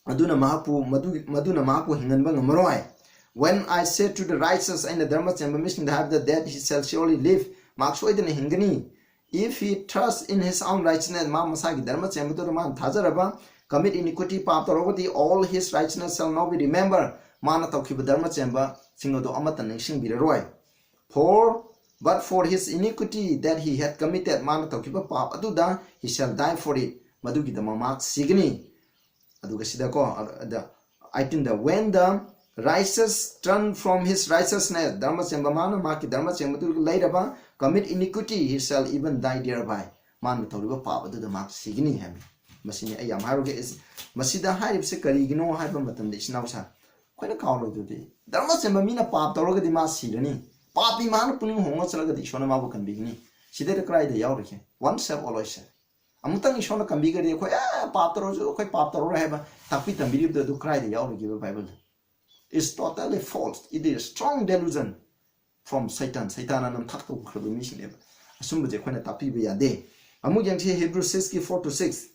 ꯑꯗꯨꯅ ꯃꯍꯥꯛꯄꯨ, ꯃꯗꯨ, ꯃꯗꯨꯅ ꯃꯍꯥꯛꯄꯨ ꯍꯤꯡꯍꯟꯕ ꯉꯝꯃꯔꯣꯏ꯫ When I say to the righteous, ꯑꯩꯅ ꯙꯔꯃ ꯆꯦꯟꯕ ꯃꯤꯁꯤꯡꯗ ꯍꯥꯏꯕꯗ, that he shall surely live, ꯃꯍꯥꯛ ꯁꯣꯏꯗꯅ ꯍꯤꯡꯒꯅꯤ꯫ If he trust in his own righteousness, ꯃꯥ ꯃꯁꯥꯒꯤ ꯙꯔꯃ ꯆꯦꯟꯕꯗꯨꯗ ꯃꯥꯅ ꯊꯥꯖꯔꯕ, commit iniquity, ꯄꯥꯞ ꯇꯧꯔꯕꯗꯤ, all his righteousness shall not be remembered, ꯃꯥꯅ ꯇꯧꯈꯤꯕ ꯙꯔꯃ ꯆꯦꯟꯕꯁꯤꯡ ꯑꯗꯨ ꯑꯃꯠꯇ ꯅꯤꯡꯁꯤꯡꯕꯤꯔꯔꯣꯏ꯫ For, but for his iniquity that he had committed, ꯃꯥꯅ ꯇꯧꯈꯤꯕ ꯄꯥꯞ ꯑꯗꯨꯗ, he shall die for it, ꯃꯗꯨꯒꯤꯗꯃꯛ ꯃꯍꯥꯛ ꯁꯤꯒꯅꯤ꯫ ꯑꯗꯨꯒ ꯁꯤꯗꯀꯣ, ꯑ-, ꯑꯗ, eighteenꯗ, when the righteous turn from his righteousness, ꯙꯔꯃ ꯆꯦꯟꯕ ꯃꯥꯅ ꯃꯍꯥꯛꯀꯤ ꯙꯔꯃ ꯆꯦꯟꯕꯗꯨ ꯂꯩꯔꯕ, commit iniquity, he shall even die thereby, ꯃꯥꯅ ꯇꯧꯔꯤꯕ ꯄꯥꯞ ꯑꯗꯨꯗ ꯃꯍꯥꯛ ꯁꯤꯒꯅꯤ ꯍꯥꯏꯕꯅꯤ꯫ ꯃꯁꯤꯅꯤ ꯑꯩ ꯌꯥꯝ ꯍꯥꯏꯔꯨꯒꯦ꯫ ꯏꯁ-, ꯃꯁꯤꯗ ꯍꯥꯏꯔꯤꯕꯁꯦ ꯀꯔꯤꯒꯤꯅꯣ ꯍꯥꯏꯕ ꯃꯇꯝꯗ, ꯏꯆꯤꯟ ꯏꯅꯥꯎꯁꯥ, ꯑꯩꯈꯣꯏꯅ ꯀꯥꯎꯔꯣꯏꯗꯨꯗꯤ, ꯙꯔꯃ ꯆꯦꯟꯕ ꯃꯤꯅ ꯄꯥꯞ ꯇꯧꯔꯒꯗꯤ ꯃꯥ ꯁꯤꯔꯅꯤ꯫ ꯄꯥꯄꯤ ꯃꯍꯥꯛꯅ ꯄꯨꯛꯅꯤꯡ ꯍꯣꯡꯉ ꯆꯠꯂꯒꯗꯤ ꯏꯁꯣꯔꯅ ꯃꯥꯕꯨ ꯀꯟꯕꯤꯒꯅꯤ꯫ ꯁꯤꯗꯩꯗ ꯀꯗꯥꯏꯗ ꯌꯥꯎꯔꯤꯒꯦ? Once saved, always saved. ꯑꯃꯨꯛꯇꯪ ꯏꯁꯣꯔꯅ ꯀꯟꯕꯤꯈ꯭ꯔꯗꯤ ꯑꯩꯈꯣꯏ ꯑꯦ ꯄꯥꯞ ꯇꯧꯔꯁꯨ ꯑꯩꯈꯣꯏ ꯄꯥꯞ ꯇꯧꯔꯔꯣꯏ ꯍꯥꯏꯕ ꯇꯥꯛꯄꯤ ꯇꯝꯕꯤꯔꯤꯕꯗꯣ ꯑꯗꯨ ꯀꯗꯥꯏꯗ ꯌꯥꯎꯔꯤꯒꯦꯕ? Bible is totally false. It is strong delusion from Satan. ꯁꯩꯇꯥꯟꯅ ꯅꯝꯊꯥꯛ ꯇꯧꯈ꯭ꯔꯕ ꯃꯤꯁꯤꯡꯅꯦꯕ꯫ ꯑꯁꯨꯝꯕꯁꯦ ꯑꯩꯈꯣꯏꯅ ꯇꯥꯛꯄꯤꯕ ꯌꯥꯗꯦ꯫ ꯑꯃꯨꯛ ꯌꯦꯡꯁꯤ Hebrews six ꯀꯤ four to six.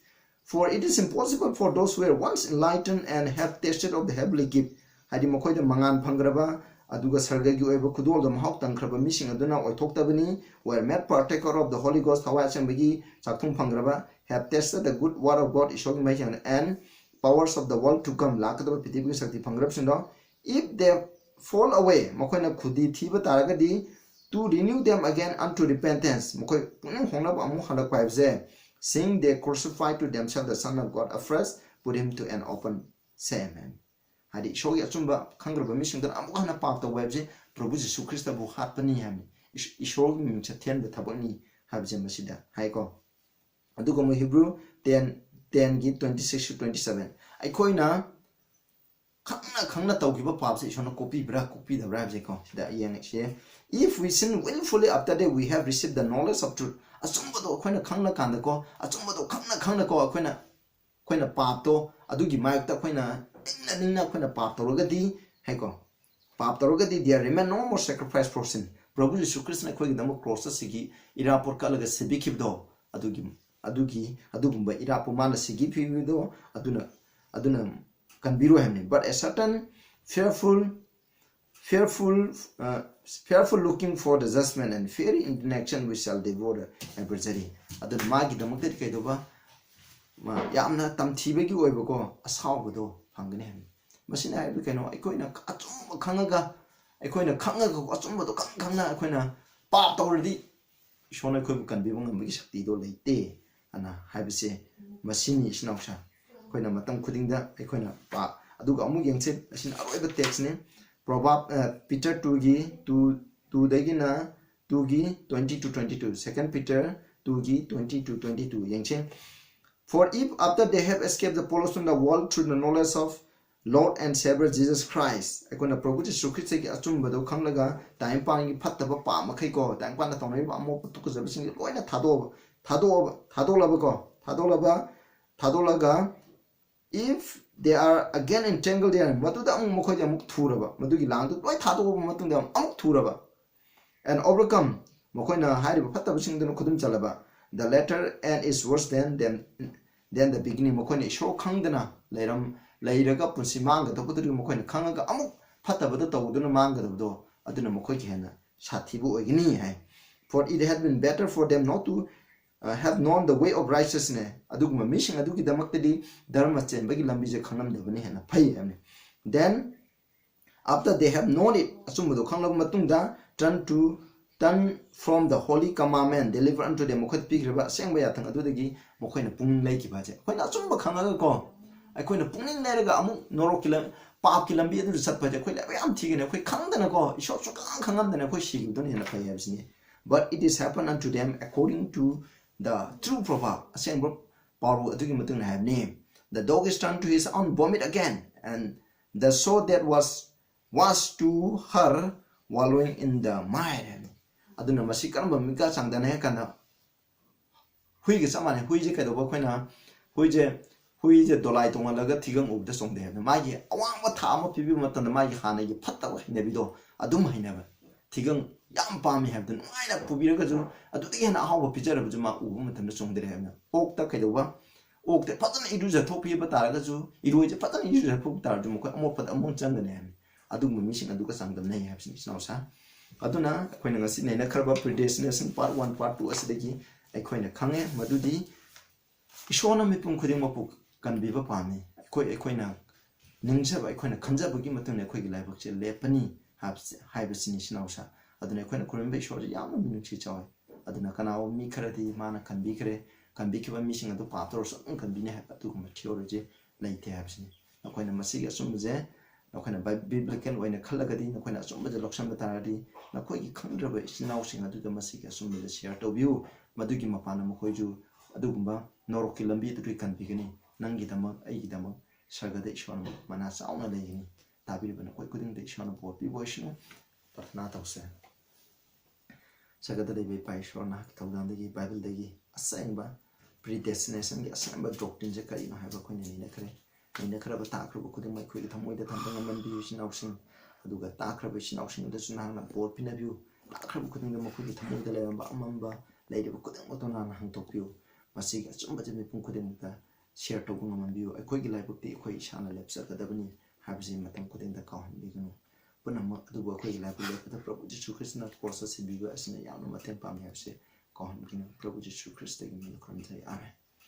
For it is impossible for those who were once enlightened and have tasted of the heavenly gift, ꯍꯥꯏꯗꯤ ꯃꯈꯣꯏꯗ ꯃꯉꯥꯜ ꯐꯪꯈ꯭ꯔꯕ ꯑꯗꯨꯒ ꯁꯔꯒꯒꯤ ꯑꯣꯏꯕ ꯈꯨꯗꯣꯜꯗ ꯃꯍꯥꯎ ꯇꯪꯈ꯭ꯔꯕ ꯃꯤꯁꯤꯡ ꯑꯗꯨꯅ ꯑꯣꯏꯊꯣꯛꯇꯕꯅꯤ, were made partaker of the Holy Ghost, ꯊꯋꯥꯏ ꯑꯁꯦꯡꯕꯒꯤ ꯆꯥꯛꯊꯨꯡ ꯐꯪꯈ꯭ꯔꯕ, have tasted the good word of God, ꯏꯁꯣꯔꯒꯤ ꯃꯍꯩꯁꯤꯡ, and powers of the world to come, ꯂꯥꯛꯀꯗꯕ ꯄ꯭ꯔꯤꯊꯤꯕꯤꯒꯤ ꯁꯛꯇꯤ ꯐꯪꯈ꯭ꯔꯕꯁꯤꯡꯗꯣ, if they fall away, ꯃꯈꯣꯏꯅ ꯈꯨꯗꯤ ꯊꯤꯕ ꯇꯥꯔꯒꯗꯤ, to renew them again unto repentance, ꯃꯈꯣꯏ ꯄꯨꯛꯅꯤꯡ ꯍꯣꯡꯅꯕ ꯑꯃꯨꯛ ꯍꯜꯂꯛꯄ ꯍꯥꯏꯕꯁꯦ, seeing they crucify to themselves the Son of God afresh, put him to an open shame. ꯍꯥꯏꯗꯤ ꯏꯁꯣꯔꯒꯤ ꯑꯆꯨꯝꯕ ꯈꯪꯈ꯭ꯔꯕ ꯃꯤꯁꯤꯡꯗꯨꯅ ꯑꯃꯨꯛ ꯍꯟꯅ ꯄꯥꯞ ꯇꯧꯕ ꯍꯥꯏꯕꯁꯤ ꯄ꯭ꯔꯚꯨ ꯖꯤꯁꯨ ꯈ꯭ꯔꯤꯁꯇꯕꯨ ꯍꯥꯠꯄꯅꯤ ꯍꯥꯏꯕꯅꯤ꯫ ꯏꯁ- ꯏꯁꯣꯔꯒꯤ ꯃꯤꯡ ꯆꯠꯊꯍꯟꯕ ꯊꯕꯛꯅꯤ ꯍꯥꯏꯕꯁꯦ ꯃꯁꯤꯗ ꯍꯥꯏꯀꯣ꯫ ꯑꯗꯨꯒ ꯑꯃꯨꯛ Hebrew ten, ten ꯒꯤ twenty six to twenty seven, ꯑꯩꯈꯣꯏꯅ ꯈꯪꯅ ꯈꯪꯅ ꯇꯧꯈꯤꯕ ꯄꯥꯞꯁꯦ ꯏꯁꯣꯔꯅ ꯀꯣꯛꯄꯤꯕ꯭ꯔꯥ ꯀꯣꯛꯄꯤꯗꯕ꯭ꯔꯥ ꯍꯥꯏꯕꯁꯦꯀꯣ ꯁꯤꯗ ꯌꯦꯡꯉꯁꯦ꯫ If we sin willfully after that we have received the knowledge of truth, ꯑꯆꯨꯝꯕꯗꯣ ꯑꯩꯈꯣꯏꯅ ꯈꯪꯅ ꯀꯥꯟꯗꯀꯣ, ꯑꯆꯨꯝꯕꯗꯣ ꯈꯪꯅ ꯈꯪꯅꯀꯣ ꯑꯩꯈꯣꯏꯅ ꯑꯩꯈꯣꯏꯅ ꯄꯥꯞꯇꯣ ꯑꯗꯨꯒꯤ ꯃꯥꯌꯣꯛꯇ ꯑꯩꯈꯣꯏꯅ ꯅꯤꯡꯅ ꯅꯤꯡꯅ ꯑꯩꯈꯣꯏꯅ ꯄꯥꯞ ꯇꯧꯔꯒꯗꯤ ꯍꯥꯏꯀꯣ, ꯄꯥꯞ ꯇꯧꯔꯒꯗꯤ there remain no more sacrifice for sin. ꯄ꯭ꯔꯚꯨ ꯌꯤꯁꯨ ꯈ꯭ꯔꯤꯁꯇꯅ ꯑꯩꯈꯣꯏꯒꯤꯗꯃꯛ ꯀ꯭ꯔꯣꯁꯇ ꯁꯤꯈꯤ, ꯏꯔꯥ ꯄꯣꯠ ꯀꯠꯂꯒ ꯁꯤꯕꯤꯈꯤꯕꯗꯣ, ꯑꯗꯨꯒꯤ ꯑꯗꯨꯒꯤ ꯑꯗꯨꯒꯨꯝꯕ ꯏꯔꯥ ꯄꯣꯠ ꯃꯥꯅ ꯁꯤꯈꯤꯕꯗꯣ ꯑꯗꯨꯅ ꯑꯗꯨꯅ ꯀꯟꯕꯤꯔꯣꯏ ꯍꯥꯏꯕꯅꯤ꯫ But a certain fearful fearful uh, fearful looking for the judgment and fiery indignation which shall devour the adversary. ꯑꯗꯨꯅ ꯃꯥꯒꯤꯗꯃꯛꯇꯗꯤ ꯀꯩꯗꯧꯕ? ꯃꯥ ꯌꯥꯝꯅ ꯇꯝꯊꯤꯕꯒꯤ ꯑꯣꯏꯕꯀꯣ ꯑꯁꯥꯎꯕꯗꯣ ꯐꯪꯒꯅꯤ ꯍꯥꯏꯕꯅꯤ꯫ ꯃꯁꯤꯅ ꯍꯥꯏꯕꯗꯤ ꯀꯩꯅꯣ? ꯑꯩꯈꯣꯏꯅ ꯑꯆꯨꯝꯕ ꯈꯪꯉꯒ, ꯑꯩꯈꯣꯏꯅ ꯈꯪꯉꯒ ꯑꯆꯨꯝꯕꯗꯣ ꯈꯪ ꯈꯪꯅ ꯑꯩꯈꯣꯏꯅ ꯄꯥꯞ ꯇꯧꯔꯗꯤ ꯏꯁꯣꯔꯅ ꯑꯩꯈꯣꯏꯕꯨ ꯀꯟꯕꯤꯕ ꯉꯝꯕꯒꯤ ꯁꯛꯇꯤꯗꯣ ꯂꯩꯇꯦ ꯑꯅ ꯍꯥꯏꯕꯁꯦ ꯃꯁꯤꯅꯤ ꯏꯆꯤꯟ ꯏꯅꯥꯎꯁꯥ꯫ ꯑꯩꯈꯣꯏꯅ ꯃꯇꯝ ꯈꯨꯗꯤꯡꯗ ꯑꯩꯈꯣꯏꯅ ꯄꯥ-, ꯑꯗꯨꯒ ꯑꯃꯨꯛ ꯌꯦꯡꯁꯤ, ꯑꯁꯤꯅ ꯑꯔꯣꯏꯕ ꯇꯦꯛꯁꯅꯤ꯫ Proverb, Peter two ꯒꯤ two, two ꯗꯒꯤꯅ two ꯒꯤ twenty to twenty two, Second Peter two ꯒꯤ twenty to twenty two ꯌꯦꯡꯁꯤ꯫ For if after they have escaped the pollution of the world through the knowledge of Lord and Savior Jesus Christ, ꯑꯩꯈꯣꯏꯅ ꯄ꯭ꯔꯚꯨ ꯖꯤꯁꯨ ꯈ꯭ꯔꯤꯁꯇꯒꯤ ꯑꯆꯨꯝꯕꯗꯨ ꯈꯪꯂꯒ ꯇꯥꯏꯕꯪꯄꯥꯟꯒꯤ ꯐꯠꯇꯕ ꯄꯥꯞ ꯃꯈꯩꯀꯣ, ꯇꯥꯏꯕꯪꯄꯥꯟꯗ ꯇꯧꯅꯔꯤꯕ ꯑꯃꯣꯠꯄ ꯇꯨꯀꯠꯆꯕꯁꯤꯡꯁꯦ ꯂꯣꯏꯅ ꯊꯥꯗꯣꯛꯑꯕ, ꯊꯥꯗꯣꯛꯑꯕ, ꯊꯥꯗꯣꯛꯂꯕꯀꯣ, ꯊꯥꯗꯣꯛꯂꯕ, ꯊꯥꯗꯣꯛꯂꯒ, if they are again entangled there, ꯃꯗꯨꯗ ꯑꯃꯨꯛ ꯃꯈꯣꯏꯗꯤ ꯑꯃꯨꯛ ꯊꯨꯔꯕ, ꯃꯗꯨꯒꯤ ꯂꯥꯡꯗꯨ ꯂꯣꯏ ꯊꯥꯗꯣꯛꯑꯕ ꯃꯇꯨꯡꯗ ꯑꯃꯨꯛ ꯊꯨꯔꯕ, and overcome, ꯃꯈꯣꯏꯅ ꯍꯥꯏꯔꯤꯕ ꯐꯠꯇꯕꯁꯤꯡꯗꯨꯅ ꯈꯨꯗꯨꯝ ꯆꯜꯂꯕ, the latter end is worse than them, than the beginning, ꯃꯈꯣꯏꯅ ꯏꯁꯣꯔ ꯈꯪꯗꯅ ꯂꯩꯔꯝ, ꯂꯩꯔꯒ ꯄꯨꯟꯁꯤ ꯃꯥꯡꯒꯗꯧꯕꯗꯨꯗꯒꯤ ꯃꯈꯣꯏꯅ ꯈꯪꯉꯒ ꯑꯃꯨꯛ ꯐꯠꯇꯕꯗ ꯇꯧꯗꯨꯅ ꯃꯥꯡꯒꯗꯕꯗꯣ, ꯑꯗꯨꯅ ꯃꯈꯣꯏꯒꯤ ꯍꯦꯟꯅ ꯁꯥꯊꯤꯕ ꯑꯣꯏꯒꯅꯤ ꯍꯥꯏ꯫ For it had been better for them not to, uh, have known the way of righteousness, ꯑꯗꯨꯒꯨꯝꯕ ꯃꯤꯁꯤꯡ ꯑꯗꯨꯒꯤꯗꯃꯛꯇꯗꯤ ꯙꯔꯃ ꯆꯦꯟꯕꯒꯤ ꯂꯝꯕꯤꯁꯦ ꯈꯪꯂꯝꯗꯕꯅ ꯍꯦꯟꯅ ꯐꯩ ꯍꯥꯏꯕꯅꯤ꯫ Then, after they have known it, ꯑꯆꯨꯝꯕꯗꯣ ꯈꯪꯂꯕ ꯃꯇꯨꯡꯗ, turn to, turn from the holy commandment delivered unto them, ꯃꯈꯣꯏꯗ ꯄꯤꯈ꯭ꯔꯤꯕ ꯑꯁꯦꯡꯕ ꯌꯥꯊꯪ ꯑꯗꯨꯗꯒꯤ ꯃꯈꯣꯏꯅ ꯄꯨꯛꯅꯤꯡ ꯂꯩꯈꯤꯕ ꯍꯥꯏꯁꯦ꯫ ꯑꯩꯈꯣꯏꯅ ꯑꯆꯨꯝꯕ ꯈꯪꯉꯒꯀꯣ, ꯑꯩꯈꯣꯏꯅ ꯄꯨꯛꯅꯤꯡ ꯂꯩꯔꯒ ꯑꯃꯨꯛ ꯅꯣꯔꯣꯛꯀꯤ ꯂꯝ-, ꯄꯥꯞꯀꯤ ꯂꯝꯕꯤ ꯑꯗꯨꯗ ꯆꯠꯄ ꯍꯥꯏꯁꯦ, ꯑꯩꯈꯣꯏ ꯂꯥꯏꯕꯛ ꯌꯥꯝ ꯊꯤꯒꯅꯤ꯫ ꯑꯩꯈꯣꯏ ꯈꯪꯗꯅꯀꯣ, ꯏꯁꯣꯔ ꯁꯨꯛꯈꯪ ꯈꯪꯉꯝꯗꯅ ꯑꯩꯈꯣꯏ ꯁꯤꯈꯤꯕꯗꯨꯅ ꯍꯦꯟꯅ ꯐꯩ ꯍꯥꯏꯕꯁꯤꯅꯤ꯫ But it is happened unto them according to the true proverb, ꯑꯁꯦꯡꯕ ꯄꯥꯎꯔꯧ ꯑꯗꯨꯒꯤ ꯃꯇꯨꯡ ꯏꯟꯅ ꯍꯥꯏꯕꯅꯤ꯫ The dog is turned to his own vomit again, and the sow that was, was to her wallowing in the mire ꯍꯥꯏꯕꯅꯤ꯫ ꯑꯗꯨꯅ ꯃꯁꯤ ꯀꯔꯝꯕ ꯃꯤꯀꯥ ꯆꯥꯡꯗꯅ ꯍꯥꯏ ꯀꯥꯟꯗ, ꯍꯨꯏꯒ ꯆꯞ ꯃꯥꯟꯅꯩ꯫ ꯍꯨꯏꯁꯦ ꯀꯩꯗꯧꯕ, ꯑꯩꯈꯣꯏꯅ ꯍꯨꯏꯁꯦ, ꯍꯨꯏꯁꯦ ꯗꯣꯂꯥꯏ ꯇꯣꯡꯍꯜꯂꯒ ꯊꯤꯒꯪ ꯎꯕꯗ ꯆꯣꯡꯗꯩ ꯍꯥꯏꯕꯅꯤ꯫ ꯃꯥꯒꯤ ꯑꯋꯥꯡꯕ ꯊꯥꯛ ꯑꯃ ꯄꯤꯕꯤꯕ ꯃꯇꯝꯗ ꯃꯥꯒꯤ ꯍꯥꯟꯅꯒꯤ ꯐꯠꯇꯕ ꯍꯩꯅꯕꯤꯗꯣ ꯑꯗꯨꯝ ꯍꯩꯅꯕ꯫ ꯊꯤꯒꯪ ꯌꯥꯝ ꯄꯥꯝꯃꯤ ꯍꯥꯏꯕꯗꯣ, ꯅꯨꯡꯉꯥꯏꯅ ꯄꯨꯕꯤꯔꯒꯁꯨ, ꯑꯗꯨꯗꯒꯤ ꯍꯦꯟꯅ ꯑꯍꯥꯎꯕ ꯄꯤꯖꯔꯕꯁꯨ ꯃꯥ ꯎꯕ ꯃꯇꯝꯗ ꯆꯣꯡꯗꯔꯦ ꯍꯥꯏꯕꯅꯤ꯫ ꯑꯣꯛꯇ ꯀꯩꯗꯧꯕ, ꯑꯣꯛꯇ ꯐꯖꯅ ꯏꯔꯨꯖꯊꯣꯛꯄꯤꯕ ꯇꯥꯔꯒꯁꯨ, ꯏꯔꯣꯏꯁꯦ ꯐꯖꯅ ꯏꯔꯨꯖꯊꯣꯛꯄ ꯇꯥꯔꯁꯨ ꯃꯈꯣꯏ ꯑꯃꯣꯠꯄꯗ ꯑꯃꯨꯛ ꯆꯪꯒꯅꯤ ꯍꯥꯏꯕꯅꯤ꯫ ꯑꯗꯨꯒꯨꯝꯕ ꯃꯤꯁꯤꯡ ꯑꯗꯨꯒ ꯆꯥꯡꯗꯝꯅꯩ ꯍꯥꯏꯕꯁꯤꯅꯤ, ꯏꯆꯤꯟ ꯏꯅꯥꯎꯁꯥ꯫ ꯑꯗꯨꯅ ꯑꯩꯈꯣꯏꯅ ꯉꯁꯤ ꯅꯩꯅꯈ꯭ꯔꯕ predestination part one, part two ꯑꯁꯤꯗꯒꯤ ꯑꯩꯈꯣꯏꯅ ꯈꯪꯉꯦ ꯃꯗꯨꯗꯤ ꯏꯁꯣꯔꯅ ꯃꯤꯄꯨꯝ ꯈꯨꯗꯤꯡꯃꯛꯄꯨ ꯀꯟꯕꯤꯕ ꯄꯥꯝꯃꯤ꯫ ꯑꯩꯈꯣꯏ, ꯑꯩꯈꯣꯏꯅ ꯅꯤꯡꯖꯕ, ꯑꯩꯈꯣꯏꯅ ꯈꯟꯖꯕꯒꯤ ꯃꯇꯨꯡ ꯏꯟꯅ ꯑꯩꯈꯣꯏꯒꯤ ꯂꯥꯏꯕꯛꯁꯦ ꯂꯦꯞꯄꯅꯤ ꯍꯥꯏꯕꯁꯤ, ꯍꯥꯏꯕꯁꯤꯅꯤ, ꯏꯆꯤꯟ ꯏꯅꯥꯎꯁꯥ꯫ ꯑꯗꯨꯅ ꯑꯩꯈꯣꯏꯅ ꯈꯨꯔꯨꯝꯕ ꯏꯁꯣꯔꯁꯦ ꯌꯥꯝꯅ ꯃꯤꯅꯨꯡꯁꯤ ꯆꯥꯎꯏ꯫ ꯑꯗꯨꯅ ꯀꯅꯥꯒꯨꯝꯕ ꯃꯤ ꯈꯔꯗꯤ ꯃꯥꯅ ꯀꯟꯕꯤꯈ꯭ꯔꯦ, ꯀꯟꯕꯤꯈꯤꯕ ꯃꯤꯁꯤꯡ ꯑꯗꯨ ꯄꯥꯞ ꯇꯧꯔꯁꯨ ꯑꯗꯨꯝ ꯀꯟꯕꯤꯅꯤ ꯍꯥꯏꯕ ꯑꯗꯨꯒꯨꯝꯕ theology ꯂꯩꯇꯦ ꯍꯥꯏꯕꯁꯤꯅꯤ꯫ ꯅꯈꯣꯏꯅ ꯃꯁꯤꯒꯤ ꯑꯆꯨꯝꯕꯁꯦ, ꯅꯈꯣꯏꯅ ꯕꯥꯏ-, biblical ꯑꯣꯏꯅ ꯈꯜꯂꯒꯗꯤ, ꯅꯈꯣꯏꯅ ꯑꯆꯨꯝꯕꯁꯦ ꯂꯧꯁꯤꯟꯕ ꯇꯥꯔꯗꯤ, ꯅꯈꯣꯏꯒꯤ ꯈꯪꯗ꯭ꯔꯕ ꯏꯆꯤꯟ ꯏꯅꯥꯎꯁꯤꯡ ꯑꯗꯨꯗ ꯃꯁꯤꯒꯤ ꯑꯆꯨꯝꯕꯁꯦ share ꯇꯧꯕꯤꯌꯨ꯫ ꯃꯗꯨꯒꯤ ꯃꯄꯥꯟꯅ ꯃꯈꯣꯏꯁꯨ ꯑꯗꯨꯒꯨꯝꯕ ꯅꯣꯔꯣꯛꯀꯤ ꯂꯝꯕꯤ ꯑꯗꯨꯗꯒꯤ ꯀꯟꯕꯤꯒꯅꯤ꯫ ꯅꯪꯒꯤꯗꯃꯛ, ꯑꯩꯒꯤꯗꯃꯛ, ꯁꯔꯒꯗ ꯏꯁꯣꯔꯅ ꯃꯅꯥ ꯆꯥꯎꯅ ꯂꯩꯒꯅꯤ꯫ ꯇꯥꯕꯤꯔꯤꯕ ꯅꯈꯣꯏ ꯈꯨꯗꯤꯡꯗ ꯏꯁꯣꯔꯅ ꯕꯣꯔ ꯄꯤꯕ ꯑꯣꯏꯁꯅꯨ꯫ ꯄ꯭ꯔꯊꯅꯥ ꯇꯧꯁꯦ꯫ ꯁꯔꯒꯗ ꯂꯩꯕ ꯏꯄꯥ ꯏꯁꯣꯔ, ꯅꯍꯥꯛꯀꯤ ꯊꯧꯗꯥꯡꯗꯒꯤ, ꯕꯥꯏꯕꯜꯗꯒꯤ ꯑꯁꯦꯡꯕ predestinationꯒꯤ ꯑꯁꯦꯡꯕ doctrineꯁꯦ ꯀꯔꯤꯅꯣ ꯍꯥꯏꯕ ꯑꯩꯈꯣꯏꯅ ꯅꯩꯅꯈ꯭ꯔꯦ꯫ ꯅꯩꯅꯈ꯭ꯔꯕ, ꯇꯥꯈ꯭ꯔꯕ ꯈꯨꯗꯤꯡꯃꯛ ꯑꯩꯈꯣꯏꯒꯤ ꯊꯃꯣꯏꯗ ꯊꯝꯕ ꯉꯝꯍꯟꯕꯤꯌꯨ, ꯏꯆꯤꯟ ꯏꯅꯥꯎꯁꯤꯡ꯫ ꯑꯗꯨꯒ ꯇꯥꯈ꯭ꯔꯕ ꯏꯆꯤꯟ ꯏꯅꯥꯎꯁꯤꯡ ꯑꯗꯨꯁꯨ ꯅꯍꯥꯛꯅ ꯕꯣꯔ ꯄꯤꯅꯕꯤꯌꯨ꯫ ꯇꯥꯈ꯭ꯔꯕ ꯈꯨꯗꯤꯡꯗ ꯃꯈꯣꯏꯒꯤ ꯊꯃꯣꯏꯗ ꯂꯩꯔꯝꯕ ꯑꯃꯝꯕ ꯂꯩꯔꯤꯕ ꯈꯨꯗꯤꯡꯃꯛꯇꯣ ꯅꯍꯥꯛꯅ ꯍꯥꯡꯗꯣꯛꯄꯤꯌꯨ꯫ ꯃꯁꯤꯒꯤ ꯑꯆꯨꯝꯕꯁꯦ ꯃꯤꯄꯨꯝ ꯈꯨꯗꯤꯡꯃꯛꯇ share ꯇꯧꯕ ꯉꯝꯍꯟꯕꯤꯌꯨ꯫ ꯑꯩꯈꯣꯏꯒꯤ ꯂꯥꯏꯕꯛꯇꯤ ꯑꯩꯈꯣꯏ ꯏꯁꯥꯅ ꯂꯦꯞꯆꯒꯗꯕꯅꯤ ꯍꯥꯏꯕꯁꯤ ꯃꯇꯝ ꯈꯨꯗꯤꯡꯗ ꯀꯥꯎꯍꯟꯕꯤꯒꯅꯨ꯫ ꯄꯨꯝꯅꯃꯛ ꯑꯗꯨꯕꯨ ꯑꯩꯈꯣꯏꯒꯤ ꯂꯥꯏꯕꯛ ꯂꯦꯞꯄꯗ ꯄ꯭ꯔꯚꯨ ꯖꯤꯁꯨ ꯈ꯭ꯔꯤꯁꯇꯅ crossꯇ ꯁꯤꯕꯤꯕ ꯑꯁꯤꯅ ꯌꯥꯝꯅ ꯃꯇꯦꯡ ꯄꯥꯡꯉꯤ ꯍꯥꯏꯕꯁꯤ ꯀꯥꯎꯍꯟꯕꯤꯒꯅꯨ꯫ ꯄ꯭ꯔꯚꯨ ꯖꯤꯁꯨ ꯈ꯭ꯔꯤꯁꯇꯒꯤ ꯃꯤꯡꯗ ꯈꯨꯔꯨꯝꯖꯩ꯫ ꯑꯥꯃꯦꯟ꯫